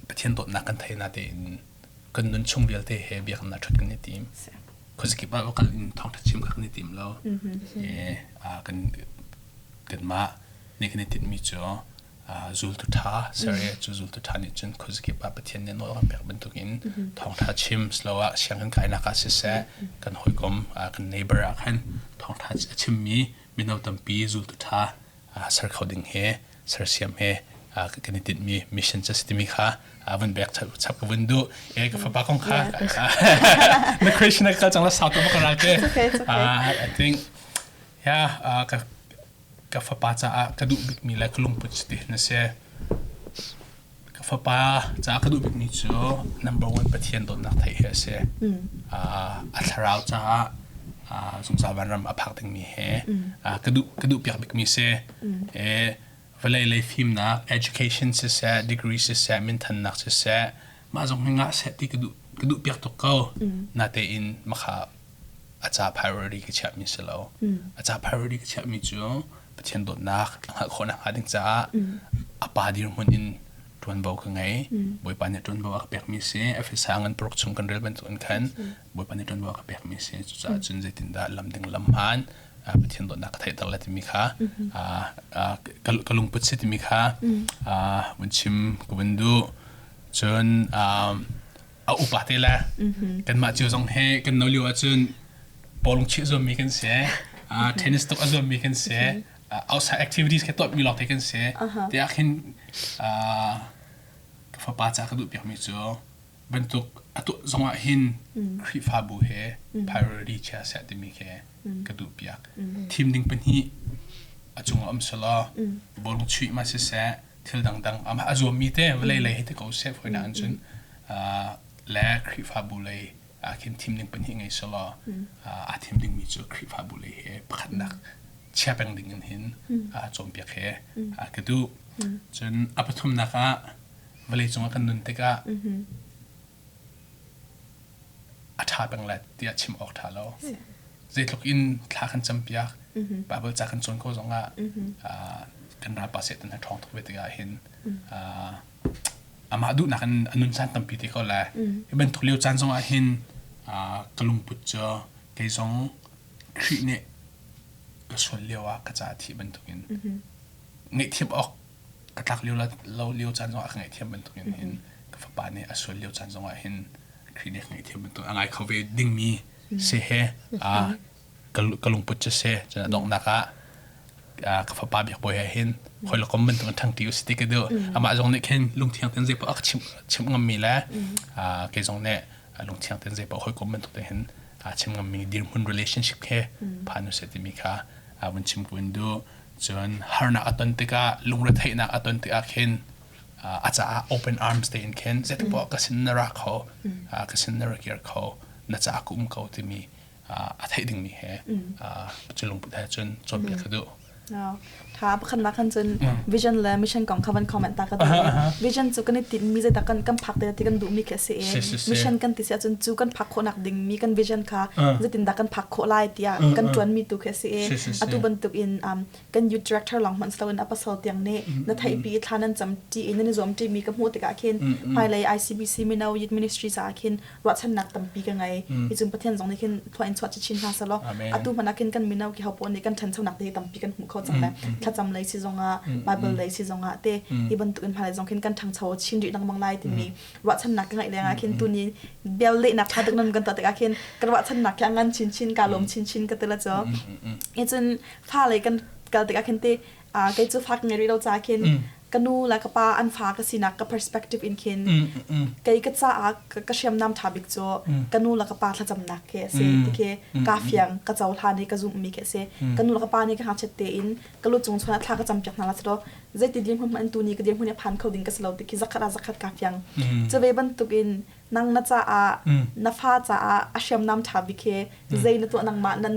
Pathian dawtnak kan thei natein kan nun chung vialte he biaknak ṭhat kan i tim. Khuazakip ah kal in thawngṭha chim kha kan i tim lo. Kan kanmah nih kan i tinhmi cu zultu ṭha ser i cu zultu ṭha nih cun khuazakip ah Pathian nih nawl kan pek bantukin thawngṭha chim siloah sianginn kainak ah siseh kan hawikom kan neighbor ah khan thawngṭha a chimmi mino tampi zultu ṭha ser kho ding he sersiam he kan i tinhmi mission cu a si timi kha vun bek chap ka vun duh e ka fapa kong kha na question na kal cang la sau tu ka ral te I think yeah ka ka fapa caah ka duh bikmi le ka lungput si ti na si. Ka fapa caah ka duh bikmi cu number one Pathian dawtnak theih hi a si. A thlarau caah zungzal vanram a phak dingmi he ka duh ka duh piak bikmi si. Vawlei lei fimnak, education siseh, degree siseh, minthannak siseh, mah zong hi ngah seh ti ka duh ka duh piak tuk ko. Natein makha a ca priority ka chiahmi si lo. A ca priority ka chiahmi cu Pathian dawtnak a hngalh khawh nakhnga ding caah a pa dirhmun in ṭuanvo ka ngei. Bawipa nih ṭuanvo a ka pekmi si. Efesa ngan paruk chung kan rel bantuk in khan Bawipa nih ṭuanvo a ka pekmi si. Cucaah cun zeitindah lam ding lam hmaan Pathian dawtnak ka theihter le timi kha ka lungput si timi kha vun chim ka vun duh. Cun a upa te le kanmah cio zong he kan no lio ahcun bawlung chih zuammi kan si tennis tuk a zuammi kan si outside activities ke tuahmi lawng te kan si tiah khin ka fapa ca ka duh piakmi cu bantuk atu zong ah hin Khrihfabu he priority chia seh timi khi ka duh piak thim ding pahnih a cung um selaw bawlung chuih ma siseh thil dangdang amah a zuammi te vawlei lei hi ti ko seh foi na cun le Khrihfabu lei ah khin thim ding pahnih ngei selaw aa thim dingmi cu Khrihfabu lei he pakhatnak chia peng ding in hin cawnpiak he ka duh. Cun a pathumnak ah vawlei cungah kan nun tikah a ṭha peng lai tiah chim awk ṭha lo. Zeitluk in thla kan campiak, Bible ca kan cawn ko zongah kan ralpa Satan a ṭhawng tuk ve tikah hin amah duhnak in a nun caan tampi te ko lai. Hi bantuk lio caan zongah hin ka lungput cu kei zong Khrih nih ka sual lio ah ka ca thih bantukin ngaihthiam awk ka tlak lio lo lio caan zongah ka ngaihthiam bantukin hin ka fapa nih a sual lio caan zongah hin Khrih nih ka ngaihthiam bantuk a ngai kho ve dingmi si he ka lungput cu si cun a donghnak ah ka fapa biak bawi he hin hoi le kom bantuk in ṭhangṭi u si ti ka duh amah zong nih khin lungthiang ten zei paoh a ka chimh chimh ngammi le kei zong nih lungthiang ten zei paoh hawikom bantuk te hin chim ngammi dirhmun relationship he phan u sih timi kha vun chim ku in duh Cun harnak a ton tikah lungretheihnak a ton tikah khin a caah open arms tein khin zeitik poah ka sin na ra kho, ka sin na ra kir kho, na caah ka um ko timi a theih dingmi he cu lungput he cun cawnpiak ka duh. Tha pakhatnak khan cun vision le mission kong kha van comment ta ka duh. Vision cu kan i tinhmi zeidah kan kan phak te ti kan duhmi khi a si i mission kan ti si ahcun cu kan phak khawhnak dingmi kan vision kha zeitindah kan phak khawh lai tiah kan ṭuanmi tu khi a si i atu bantuk in kan youth director lawng hmanh si loin a pasal tiang nih na theihpi i thla nan cam ṭi i nan i zuam ṭimi ka hmuh tikah khin hmailei ICBC mino youth ministry caah khin ruahchannak tampi ka ngei. Hi cun Pathian zong nih khin thua in chuah chin hna selaw atu hmanh ah khin kan mino ki ho paoh nih kan ṭhanchonak te hi tampi kan hmuh kho cang le thlacam lei si zongah Bible lei si zongah te hi bantuk in hmailei zong khin kan ṭhangcho chin rih lengmang lai timi ruahchannak ka ngeih lengah khin tuni bel lehnak ṭha tuk nan kan tuah tikah khin ka ruahchannak khi a ngan chinchin ka lawm chinchin ka ti la cu. Hi cun fa lei kan kal tikah khin te kei cu fa ka ngei rih lo caah khin. Ka nu le ka pa an fa ka sinak ka perspective in khin kei ka caah ka hriamnam ṭha bik cu ka nu le ka pa thlacamnak khi a si ti khi ka fiang, ka cohlan i ka zumhmi khi a si. Ka nu le ka pa nih ka ngakchiat tein ka lu cung chuan ah thla ka campiak hna la selaw zeiti dirhmun hmanh tu ni ka dirhmun i a phan kho ding ka si lo ti khi zakhat ah zakhat ka fiang. Cu ve bantukin nang na caah na fa caah a hriamnam ṭha bik hi zei na tuah nangmah na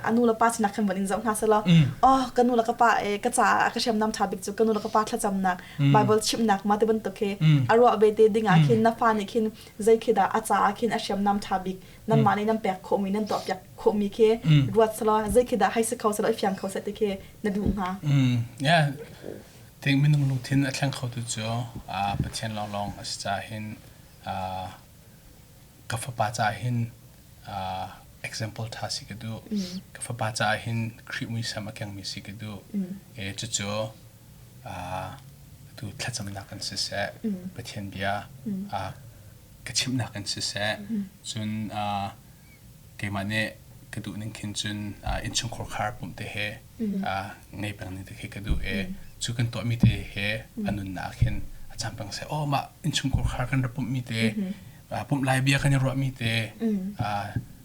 a nu le pa sinak khan van in zoh hna selaw oh, ka nu le ka pa e ka caah ka hriamnam ṭha bik cu ka nu le ka pa thlacamnak, Bible chimhnak ma ti bantuk khi a ruah ve te ding ah khin na fa nih khin zei khi dah a caah khin a hriamnam ṭha bik nanmah nih nan pek khawhmi, nan tuah piak khawhmi khi ruat selaw zei khi dah hei si kho selaw i fiang kho seh ti khi na duh hnga? Yeah, ting minung lungthin a thleng kho tu cu Pathian lawnglawng a si caah hin ka fapa caah hin example ṭha si ka duh. Ka fapa caah hin Khrih muisam a kengmi si ka duh. E cucu tu thlacamnak in siseh, Pathian bia ka chimhnak in siseh, cun keimah nih ka duh ning khin cun innchungkhar khar pumh te he ngei peng ning te khi ka duh i cu kan tuahmi te he a nunnak hin a cam peng seh. Oh, mah innchungkhar khar kan ra pumhmi te, pumh lai bia kan i ruahmi te,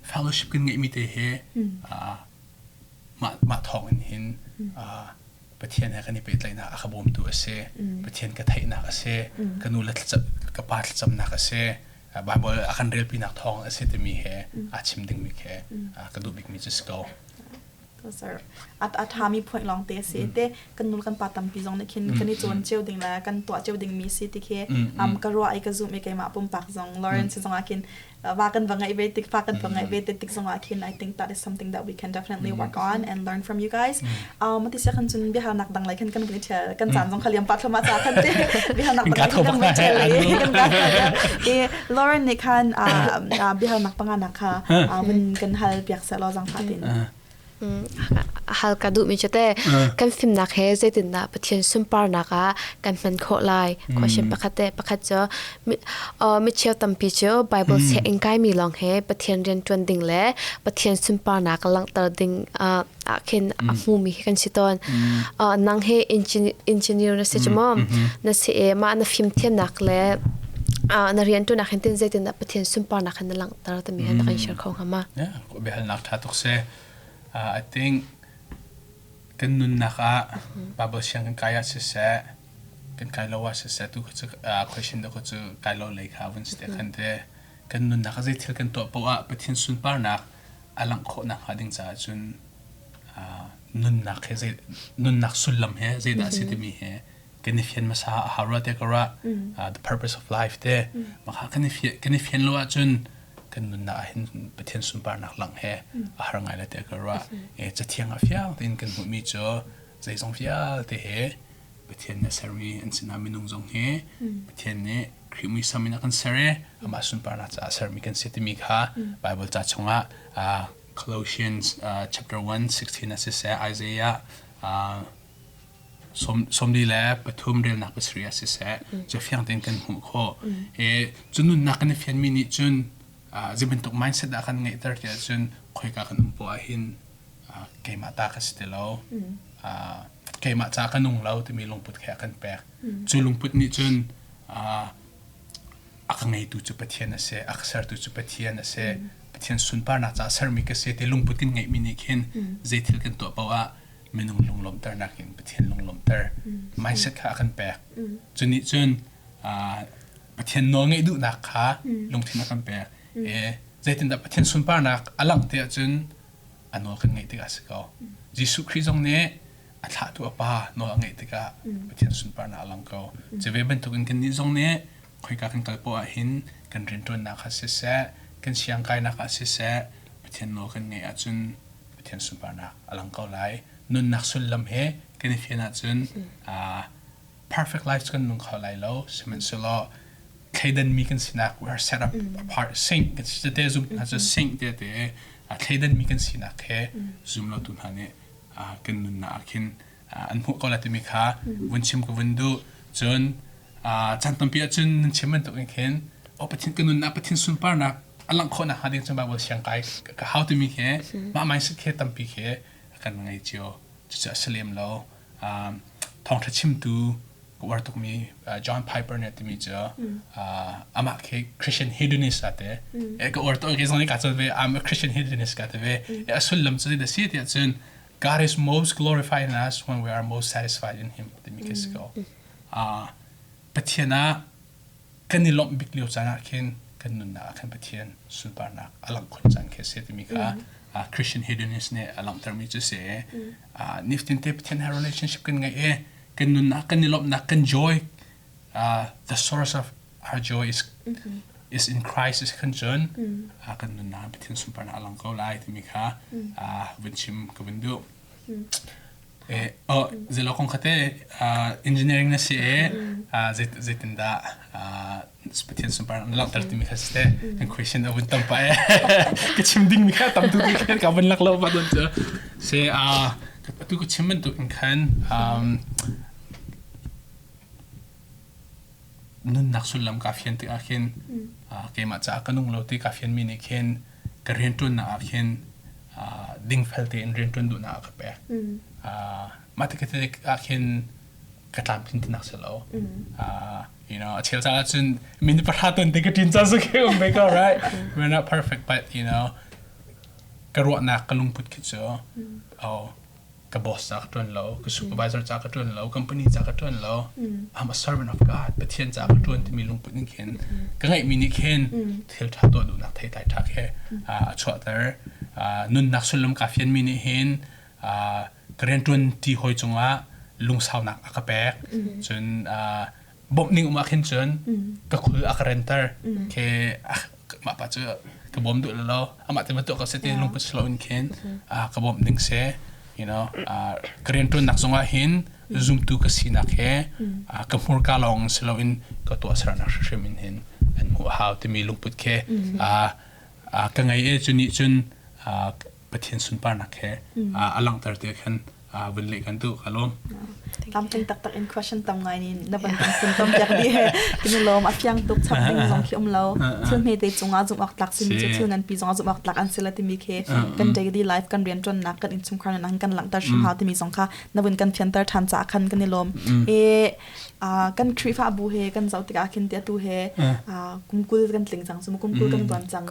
fellowship kan ngeihmi te he mah mah thawng in hin Pathian he kan i pehtlaihnak a ka bawmtu a si, Pathian ka theihnak a si, ka nu le ka pa thlacamnak a si, Bible a kan relpinak thawng a si timi he aa chim dingmi khi ka duh bikmi cu si ko. Sir, a ṭhami point lawng te a si te. Kan nu kan pa tampi zong nih khin kan i cawn cio ding le kan tuah cio dingmi si ti khi ka ruah i ka zumh i keimah pumpak zong Lawrence zong ah khin va kan va ngaih ve tik, fa kan va ngaih ve te tik zong ah khin I think that is something that we can definitely work on and learn from you guys. Mati sia khan cun biahalnak dang lai khan kan vun i ṭhial, kan caan zong kha liam pah thluahmah ca khan te biahalnak dang lai kan vun ṭhial i kan ka i Lauren nih khan biahalnak panga nak kha vun kan hal piak seh law zang fa tin. Hal ka duhmi cu te kan fimnak he zeitindah Pathian sunparnak ah kan hman khawh lai? Question pakhat te. Pakhat cu micheu tampi cu Bible sianginn kaimi lawng he Pathian rian ṭuan ding le Pathian sunparnak langhter ding ah khin a hmumi hi kan si tawn. Nang he engineer na si cu maw? Na si i mah na fimthiamnak le na rian ṭuannak hin tin zeitindah Pathian sunparnak hin na langhter timi he na kan share kho hnga ma? Yeah, biahalnak ṭha tuk si. I think kan nunnak ah Bible siang kan kai ah siseh, kan kai lo ah siseh, tu cu question tu cu kai lo lei kha vun si te khan te kan nunnak ah zei thil kan tuah poah ah Pathian sunparnak a langh khawh nakhnga ding caah cun nunnak he zei nunnak sullam he zeidah a si timi he kan i fian hmasa a hau rua te ka ruah. The purpose of life te maka kan i kan i fian lo ahcun kan nunnak ah hin Pathian sunparnak lang he a har ngai la te ka ruah. E cathiang a fiang tein kan hmuhmi cu zeizong vialte he Pathian nih a sermi an sinah minung zong hi Pathian nih Khrih muisam in a kan ser i amah sunparnak caah sermi kan si timi kha Bible ca chungah Colossians chapter 1 16 ah siseh, Isaiah 43 relnak 7 ah siseh, cu fiang tein kan hmuh khawh. E cu nunnak kan i fianmi nih cun zei bantuk mindset dah kan ngeihter ti ahcun khoika kan um poah hin keimah ta ka si ti lo, keimah ca ka nung lo timi lungput khe a kan pek. Cu lungput nih cun a ka ngeitu cu Pathian a si, a ka sertu cu Pathian a si, Pathian sunparnak caah sermi ka si ti lungput kan ngeihmi nih khin zeithil kan tuah paoh ah minung lunglawmhternak in Pathian lunglawmhter mindset kha a kan pek. Cu nih cun Pathian nawl ngeih duhnak kha lungthin a kan pek. E, zeitindah Pathian sunparnak a langh ti ahcun a nawl kan ngeih tikah a si ko. Jesuh Khrih zong nih a thlahtu a Pa nawl a ngeih tikah Pathian sunparnak a lang ko. Cu ve bantukin kannih zong nih khoika kan kal poah ahhin kan rianṭuannak ah siseh, kan siangkainak ah siseh, Pathian nawl kan ngeih ahcun Pathian sunparnak a lang ko lai. Nunnak sullam he kan i fian ahcun perfect life kan nung kho lai lo. Sihmanhsehlaw thleidanmi kan sinak, we are set up apart, saint kan si te zum hna cu saint te te thleidanmi kan sinak he zum lo tu hna nih kan nunnak ah khin an hmuh ko lai timi kha vun chim ka vun duh. Cun chan tampi ahcun nan chim bantuk in khin oh, Pathian ka nunnak Pathian sunparnak a langh khawh nakhnga ding cun Bible siang kai ka hau timi khi mah mindset khi tampi khi kan ngei cio. Cucu a si lem lo. Thawngṭha chimtu ka Ka uar tukmi John Piper nih a timi cu amah khi Christian hedonist a ti. Ka uar tuk ke zong nih ka cawn ve I'm a Christian hedonist ka ti ve. A sullam cu zeidah si tiah cun God is most glorified in us when we are most satisfied in him timi khi si ko. Pathian ah kan i lawmh bik lio caan ah khin kan nunnak ah khan Pathian sunparnak a langh khun caan khi a si timi kha Christian hedonist nih a langhtermi cu si. Nifatin te Pathian he relationship kan ngeih i kan nunnak kan i lawmhnak kan joy the source of our joy is in Christ is khan cun kan nunnak Pathian sunparnak a lang ko lai timi kha vun chim ka vun duh. Oh, zelo kong khate engineering na si e zeitindah Pathian sunparnak na langhter timi kha si te kan question a vun tam pa e ka chim ding mi kha tam tu khan ka vun lak lo pa don cu se atu ka chim bantuk in khan nunnak sullam ka fian tik ah khin keimah caah ka nung lo ti ka fian mi nih khin ka rianṭuannak ah khin dingfel tein rianṭuan duhnak a ka pek. Mah tik ah khin ka tlamtlin tinak si lo. A chel caah cun min pahra ton te ka ṭin ca su khi um ve ko, right? We're not perfect, but ka ruahnak ka lungput khi cu oh, ka boss ca ka ṭuan lo, ka supervisor ca ka ṭuan lo, company ca ka ṭuan lo. I'm a servant of God. Pathian ca ka ṭuan timi lungput ning khin ka ngeihmi nih khin thil ṭha tuah duhnak theitlai ṭha khi a chuahter. Nunnak sullam kaa fianmi nih hin ka rianṭuan ti hawi cungah lungsaunak a ka pek. Cun bawmh ning um ah khin cun ka khul a ka renter. Khi mah pa cu ka bawm duh lo amah te tuah ko se ti lungput silo in khin ka bawmh ding se ka rianṭuannak zongah hin zumtu ka sinak he ka hmurka lawng si loin ka tuahsernak hrimhrim in hin an hmuh hau timi lungput khi ka ngei e cu nih cun Pathian sunparnak he a langhter te khan vun leh kan duh ka lawm. Tlamtling taktak in question tam ngai ni na van kan fun tam piak di he kini lawm a fiang tuk chap ding zong khi um lo thil hme te cungah zum awk tlak simi cu thil nganpi zongah zum awk tlak an si la timi khi kan daily life kan rian ṭuannak kan innchungkhar nan kan langhter hrim hau timi zong kha na vun kan fianter ṭhan caah khan kan i lawm. E kan Khrihfabu he kan zoh tikah khin ti atu he kum 20 kan tling cang cu kum 20 kan luan cang.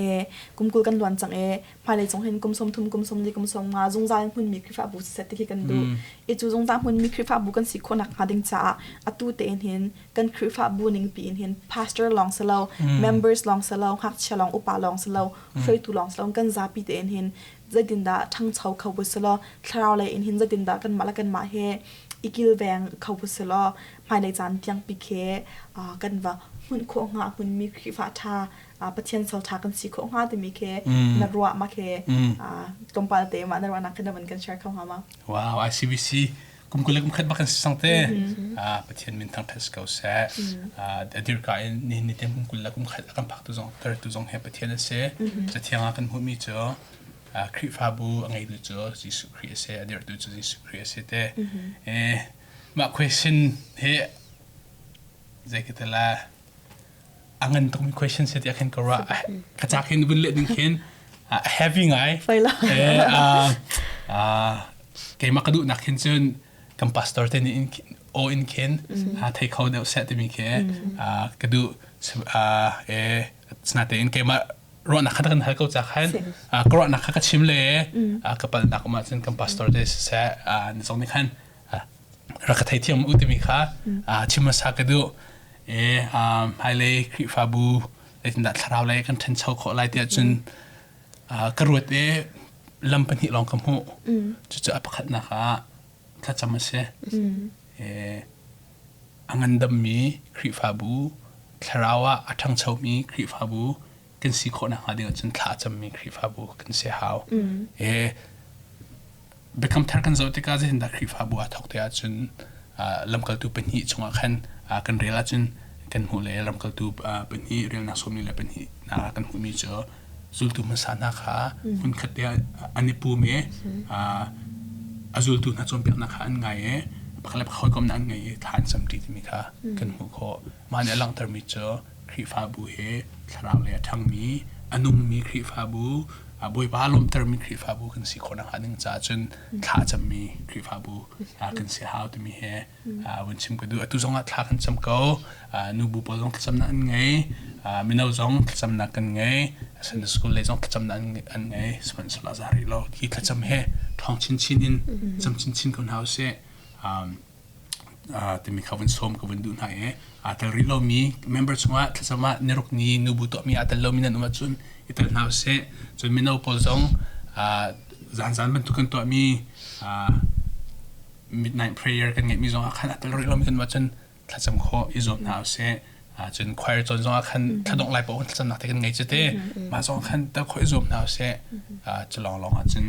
E kum 20 kan luan cang e hmailei zong hin kum 30 kum 40 kum 50 zungzal hmunmi Khrihfabu siseh ti khi kan duh. I cu zungzal hmunmi Khrihfabu kan si khawh nakhnga ding caah atu tein hin kan Khrihfabu ning piin hin pastor lawng si lo, members lawng si lo, ngakchia lawng, upa lawng si lo, hruaitu lawng si lo, kan zapi tein hin zeitindah ṭhangcho kho bu si law thlarau lei in hin zeitindah kanmah le kanmah he i kilveng kho bu si law hmailei caan tiangpi khi kan va hmunh khawh hnga hmunmi Khrihfa ṭha Pathian sal ṭha kan si khawh hnga timi khi na ruah ma khi tlawmpal te mah na ruahnak khi na van kan share kho hnga ma? Wow, ICBC kum 21 bak kan si sang te. Pathian min thangṭhat ko seh. A dirka in nihin ni tiang kum 21 a kan phak tu zong ter tu zong he Pathian a si. Cathiang ah kan hmuhmi cu Khrihfabu a ngeitu cu Jesuh Khrih a si, a dirhtu cu Jesuh Khrih a si te. Mah question hi zei ka ti la a ngan tukmi question si tiah khin ka ruah. Ka ca khin vun leh ding khin heavy ngai. Keimah ka duhnak khin cun kan pastor te nih aw in khin thei kho deuh seh timi khi ka duh. Sinain keimah ruahnak kha kan hal ko ca khan ka ruahnak kha ka chim le ka palnak um ahcun kan pastor te siseh ni zong nih khan rak ka theithiam u timi kha chim hmasa ka duh. E hmailei Khrihfabu zeitindah thlarau lei kan ṭhancho khawh lai tiah cun ka ruat i lam pahnih lawng ka hmuh. Cucu a pakhatnak ah thlacam a si. A ngandammi Khrihfabu thlarau ah a ṭhangchomi Khrihfabu kan si khawh nakhnga ding ahcun thla a cammi Khrihfabu kan si hau. Biakam Thar kan zoh tikah zeitindah Khrihfabu aa thawk ti ahcun lamkaltu pahnih chungah khan kan rel ahcun kan hmuh le lamkaltu pahnih relnak 42 nak ah kan hmuhmi cu zultu hmasa hna kha hmunkhat te an i pum i a zultu hna cawnpiaknak kha an ngai i pakhat le pakhat hawikomhnak an ngei i thla an camṭi timi kha kan hmuh khawh. Mah nih a langhtermi cu Khrihfabu hi thlarau lei a ṭhangmi, a nungmi Khrihfabu. Bawipa lawmtermi Khrihfabu kan si khawh nakhnga ding caah cun thla a cammi Khrihfabu kan si hau timi he vun chim ka duh. Atu zongah thla kan cam ko. Nubu pawl zong thlacamnak an ngei. Mino zong thlacamnak kan ngei. Sunday school lei zong thlacamnak an ngei. Sihmanhsehlaw za rih lo. Hi thlacam he ṭhawng chinchin in cam chinchin ko hna usih. Timi kha vun sawm ka vun duh hna i aa tel rih lomi member chungah thlacam ah niruk ni nubu tuahmi aa tel lomi nan um ahcun i tel hna usih. Cun mino pawl zong zanzan bantuk kan tuahmi midnight prayer kan ngeihmi zong ah khan aa tel rih lomi kan um ahcun thlacam khawh i zuam hna usih. Cun choir cawn zong ah khan thladongh lai paoh thlacamnak te kan ngei cu te. Mah zong khan tel khawh i zuam hna usih. Cu lawnglawng ah cun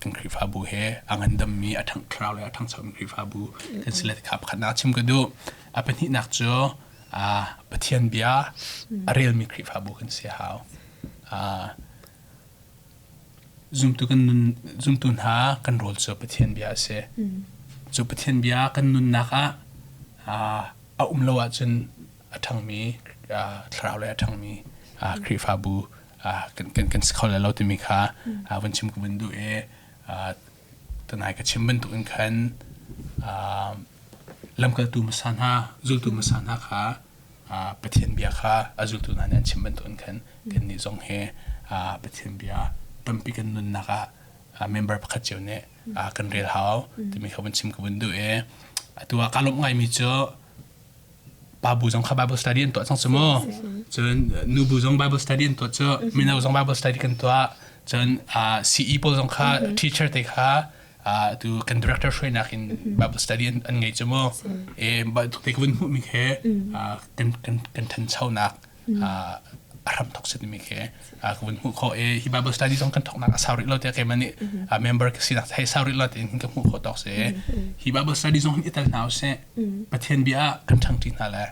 kan Khrihfabu he a ngandammi a ṭhang thlarau le a ṭhangchomi Khrihfabu kan si le kha pakhatnak chim ka duh. A pahnihnak cu Pathian bia a relmi Khrihfabu kan si hau. Zumtu kan nun zumtu hna kan rawl cu Pathian bia a si. Cu Pathian bia kan nunnak ah a um lo ahcun a ṭhangmi thlarau lei a ṭhangmi Khrihfabu kan kan si kho lai lo timi kha vun chim ka vun duh i tunai ka chim bantuk in khan lamkaltu hmasa hna zultu hmasa hna kha Pathian bia kha a zultu hna nih an chim bantuk in khan kannih zong hi Pathian bia tampi kan nunnak ah member pakhat cio nih kan rel hau timi kha vun chim ka vun duh i atu ah kaa lawmh ngaimi cu pa bu zong kha Bible study an tuah cang cu mu. Cun nu bu zong Bible study an tuah cu mino zong Bible study kan tuah. Cun CE pawl zong kha teacher te kha tu kan director hruainak in Bible study an ngei cu mu. E te ka vun hmuh mi he kan kan kan thanchonak a hram thok si timi khi ka vun hmuh khawh i hi Bible study zong kan thoknak a sau rih lo tiah keimah nih member ka sinak hei sau rih lo tiin ka hmuh khawh tawk si hi Bible study zong hin i tel hna usih Pathian bia kan ṭhangṭi hna le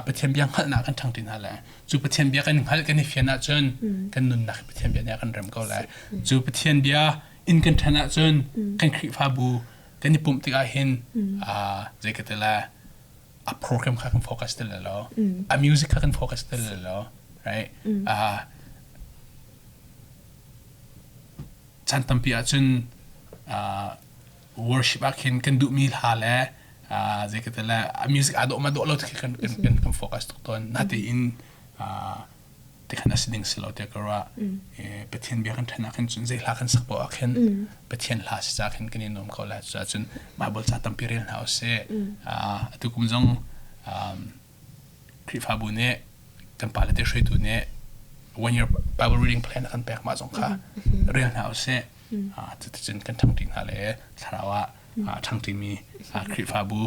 Pathian bia hngalhnak kan ṭhangṭi hna le cu Pathian bia kan hngalh kan i fian ahcun kan nunnak hi Pathian bia nih a kan rem ko lai cu Pathian bia in kan ṭhan ahcun kan Khrihfabu kan i pumh tikah hin zei ka ti lai a program kha kan focus ti lo a music kha kan focus ti lo right chan tampi ahcun worship ah khin kan duhmi hla le zei ka ti le a music aa dawh ma dawh lo ti kan kan kan focus tuk tawn natein tikhan a si ding si lo tiah ka ruah. Pathian bia kan ṭhen ah khin cun zei hla kan sak poah ah khin Pathian hla si ca khin kan i nuam ko lai. Cucaah cun Bible ca tampi rel hna usih. Atu kum zong Khrihfabu nih kan pale te hruaitu nih one year Bible reading plan a kan pek mah zong kha rel hna usih. Cuticun kan ṭhangṭi hna le thlarau ah a ṭhangṭimi Khrihfabu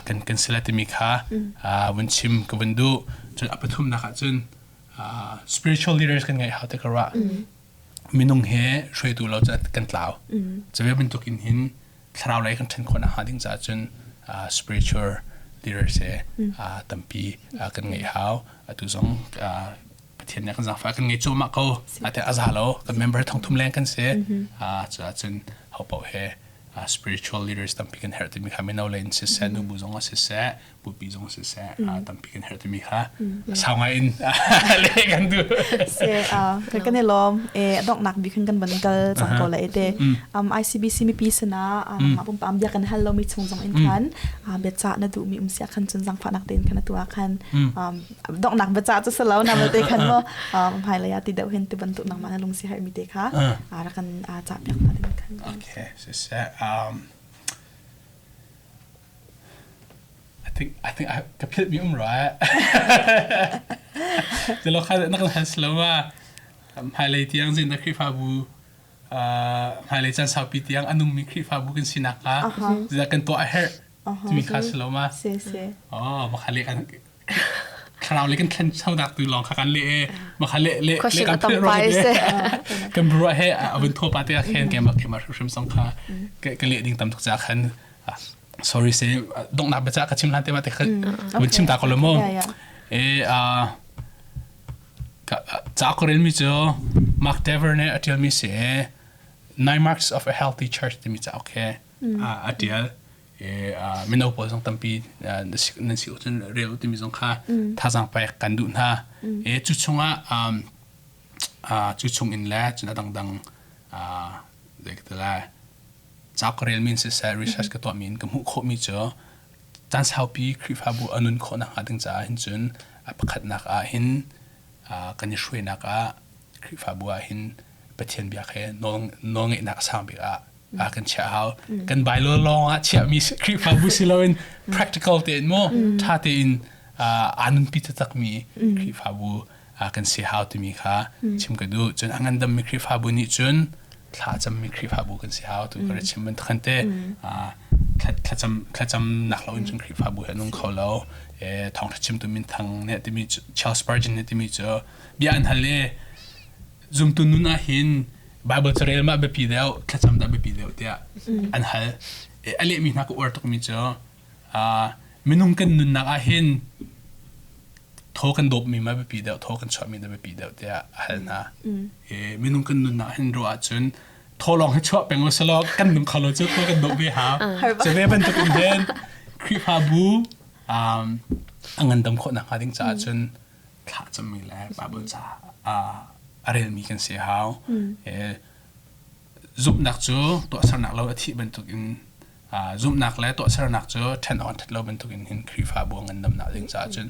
kan kan si lai timi kha vun chim ka vun duh. Cun a pathumnak ah cun spiritual leaders kan ngeih hau te ka ruah. Minung he hruaitu lo cu kan tlau. Cu ve bantuk in hin thlarau lei kan ṭhen khawh nakhnga ding caah cun spiritual leaders he tampi kan ngeih hau. Atu zong Pathian nih kan zaangfah kan ngei cuahmah ko. Ate a za lo. Kan member thongthum leng kan si. Cuah cun ho paoh he spiritual leaders tampi kan herh timi kha mino lei in siseh nubu zong ah siseh pupi zong siseh tampi kan herh timi kha sau ngai in le kan duh. Se kan i lawm e donghnak bik kan ban kal cang ko la ete ICBC mipi sana ma pum pam bia kan hal lomi chung zong in khan bia na duh mi um sia khan cun zangfah nak tein khan atu ah khan donghnak biacah cu si lo na te khan mo hmailei ah ti deuh hin ti bantuk nangmah na lungsi har mi te kha rak kan cah piak hna ding khan. Okay, siseh I think I ka philh mi um rua. Tilo kha na kan hal silo ma hmailei tiang zin na Khrihfabu hmailei caan saupi tiang a nungmi Khrihfabu kan sinak kha kan tuah a herh timi kha si lo ma? Si si. Oh, makha le kan thlarau le kan thlen chonak tu lawng kha kan le e makha le le le kan philh ro kan bro he avun tho pa te khen ke ma ke ma hrim song kha ke le ding tam tuk cha khan sorry se dongnak be cha ka chim hlan te ma te kha vun chim ta ko lo mo e a ca ko rel mi chu Mark Dever ne a tial mi se Nine Marks of a Healthy Church timi ca okay a tial mino pawl zong tampi nan si cun rel timi zong kha thazaang pek kan duh hna. E cu chungah Cu chung in le cun a dangdang zei ka ti lai ca ka relmi in siseh research ka tuahmi in ka hmuh khawhmi cu caan saupi Khrihfabu a nun khawh nakhnga ding caah hin cun a pakhatnak ah hin kan i hruainak ah Khrihfabu ah hin Pathian biak he nawlngeihnak a sang bik ah kan chiah hau. Kan Bible lawng ah chiahmi Khrihfabu si loin practical tein mu ṭha tein aa nunpi taktakmi Khrihfabu kan si hau timi kha chim ka duh. Cun a ngandammi Khrihfabu nih cun thla cammi Khrihfabu kan si hau tu ka ra chim bantuk khan te thlacam thlacamnak lo in cun Khrihfabu he nung kho lo. Thawngṭha chimtu minthang nih timi Charles Spurgeon nih timi cu bia an hal i zumtu nun ah hin Bible carel mah biapi deuh thlacam dah biapi deuh tiah an hal. A lehmi hna ka uar tukmi cu minung kan nunnak ah hin thaw kan dawpmi ma biapi deuh thaw kan chuahmi dah biapi deuh tiah a hal hna. Minung kan nunnak hin ruah ahcun thaw lawng hi chuah peng usalaw kan nung kho lo cu thaw kan dawp ve hau. Cu ve bantuk in hin Khrihfabu a ngandam khawh nakhnga ding caah cun thla cammi le Bible ca a relmi kan si hau. Zumhnak cu tuahsernak lo a thih bantukin zumhnak le tuahsernak cu ṭhen awk an ṭhat lo bantukin hin Khrihfabu a ngandamnak ding caah cun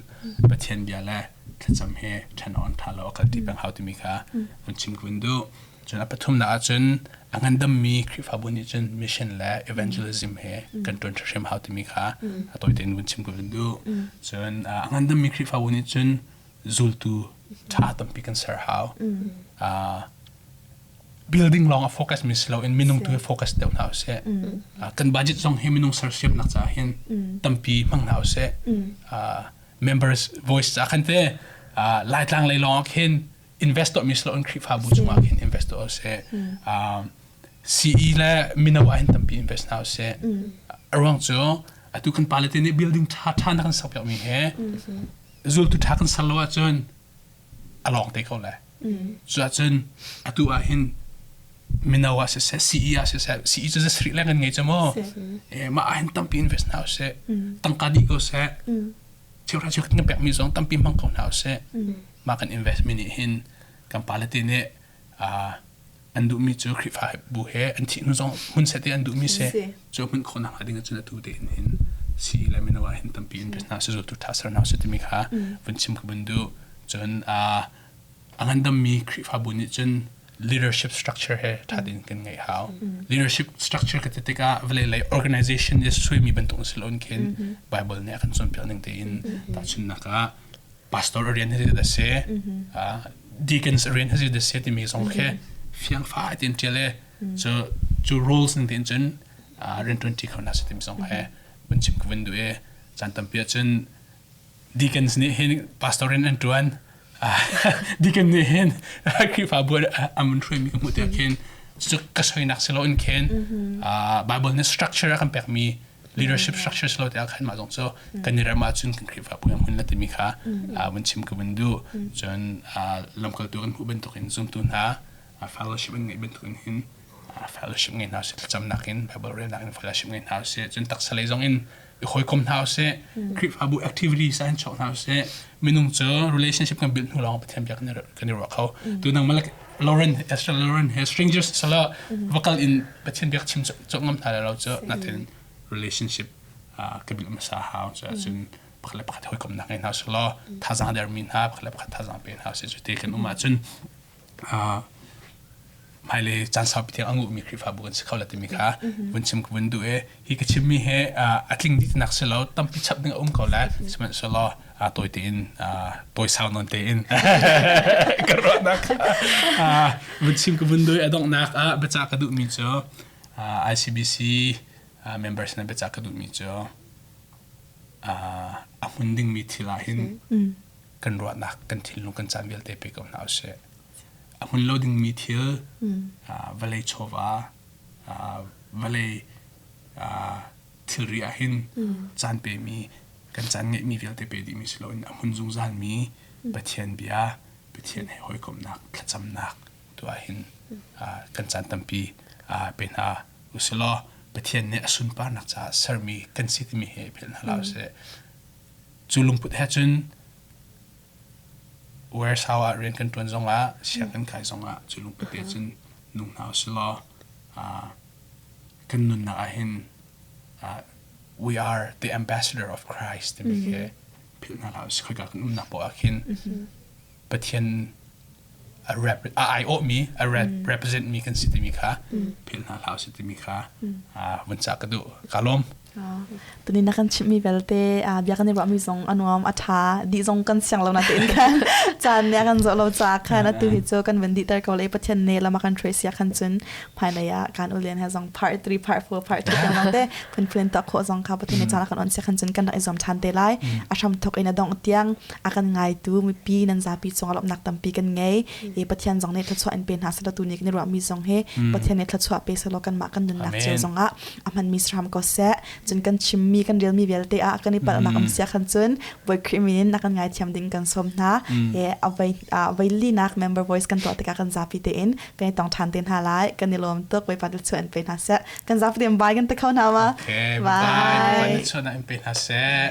Pathian bia le thlacam he ṭhen awk an ṭha lo a kalṭi peng hau timi kha vun chim ka vun duh. Cun a pathumnak ahcun a ngandammi Khrihfabu nih cun mission le evangelism he kan ṭuan hrim hau timi kha a tawi tein vun chim ka vun duh. Cun a ngandammi Khrihfabu nih cun zultu ṭha tampi kan ser hau. Building lawng a focus mi si loin minung tu hi focus deuh hna usih. Kan budget zong hi minung sersiamnak caah hin tampi hmang hna usih. Members voice ca khan te Laitlang lei lawng ah khin invest tuahmi si loin Khrihfabu chungah khin invest tuah usih. CE le mino ah hin tampi invest hna usih. A ruang cu atu kan pale te nih building ṭha ṭha na kan sak piakmi he zultu ṭha kan ser lo ahcun a lawng te ko lai. Cuahcun atu ah hin mino ah siseh CE ah siseh CE cu zasarih leng kan ngei cu mu. Mah ah hin tampi invest hna usih. Tangka dih ko seh. Cheuhra cheuhra kan pekmi zong tampi hmang ko hna usih. Mah kan invest mi nih hin kan pale te nih an duhmi cu Khrihfabu he an thih hnu zong hmun set i an duhmi si cu hmun khawh nakhnga ding ahcun atu tein hin si le mino ah hin tampi in hna si zultu ṭha ser hna usih timi kha vun chim ka vun duh. Cun a ngandammi Khrihfabu nih cun leadership structure he ṭha tein kan ngeih hau. Leadership structure ka ti tikah vawlei lei organization i suaimi bantuk si loin khin Bible nih a kan cawnpiak ning tein tahchunhnak ah pastor rian hi da si deacons rian hi da si timi zong khi fiang fa tin ṭial e cu cu roles ning tin cun rian ṭuan ṭi kho na si timi zong he vun chim ka vun duh e caan tampi ahcun deacons nih hin pastor rian an ṭuan deacon nih hin Khrihfabu an vun hruaimi ka hmuh tiah khin cu ka soinak si loin khin Bible nih structure a kan pekmi leadership structure si lo tiah khan mah zong cu kan i rem ahcun kan Khrihfabu yang hun la timi kha vun chim ka vun duh cun lamkaltu kan hmuh bantukin zumtu hna fellowship an ngeih bantukin hin fellowship ngei hna usih thlacamnak in Bible relnak in fellowship ngei hna usih cun taksa lei zong in i hawikom hna usih Khrihfabu activities ah hin chuak hna usih minung cu relationship kan build hnu lawng Pathian bia kan i ruah kho tu nang malak Lauren Esther Lauren he strangers sala vakal in Pathian biak chim cawk ngam hna lo cu natin relationship ka bil hmasa hau cu cun pakhat le pakhat hawikomnak ngei hna selaw thazaang dermi hna pakhat le pakhat thazaang pe hna usih cu ti kan um ahcun hmailei caan saupi tiang a nguhmi Khrihfabu kan si kho la timi kha vun chim ka vun duh i hi ka chimmi hi a tling dih tinak si lo tampi chap ding a um ko lai sihmanhsehlaw tawi tein tawi sau nawn tein ka ruahnak vun chim ka vun duh i a donghnak ah biacah ka duhmi cu ICBC members na biacah ka duhmi cu a hmun dingmi thil ah hin kan ruahnak kan thinlung kan caan vialte pe ko hna usih a hmun lo dingmi thil vawlei chawva vawlei thilri ah hin caan pemi kan caan ngeihmi vialte pe dihmi si loin a hmun zungzalmi Pathian bia Pathian he hawikomhnak thlacamnak tu ah hin kan caan tampi pe hna usilaw Pathian nih a sunparnak caah sermi kan si timi he philh hna hlah usih. Cu lungput he cun. Warehouse ah rian kan ṭuan zongah sianginn kai zongah cu lungput te cun nung hna usih law kan nunnak ah hin we are the ambassador of Christ timi khi philh hna hlah usih. Khoika kan umnak poah ah khin Pathian a rep a aiawhmi a represent mi kan si timi kha philh hna hlah usih timi kha vun ca ka duh. Ka lawm. Tuni na kan chimhmi vialte bia kan i ruahmi zong a nuam a ṭha dih zong kan siang lo na tein khan caan nih a kan zawh lo caah khan atu hi cu kan van dihter ko le Pathian nih lam a kan hruai sia khan cun hmailei ah kan ulian he zong part 3 part 4 part 2 tiang lawng te phunphun in tuah khawh zong kha Pathian nih caan a kan on sia khan cun kan rak i zuam ṭhan te lai a hram thok in a dongh tiang a kan ngaitu mipi nan zapi cungah lawmhnak tampi kan ngei i Pathian zong nih thluachuah in pe hna selaw tu ni kan i ruahmi zong hi Pathian nih thluachuah pe selaw kanmah kan nunnak cio zongah a hmanmi si hram ko seh cun kan chimmi kan relmi vialte ah kan i palhnak um sia khan cun Bawi Khrih min in a kan ngaithiam ding kan sawm hna e avei avei linak member voice kan tuah tikah kan zapi tein kan i tong ṭhan te hna lai kan i lawm tuk Bawipa thluachuah in pe hna seh kan zapi tein bye kan ti kho hna ma okay bye Bawipa thluachuah in pe hna seh.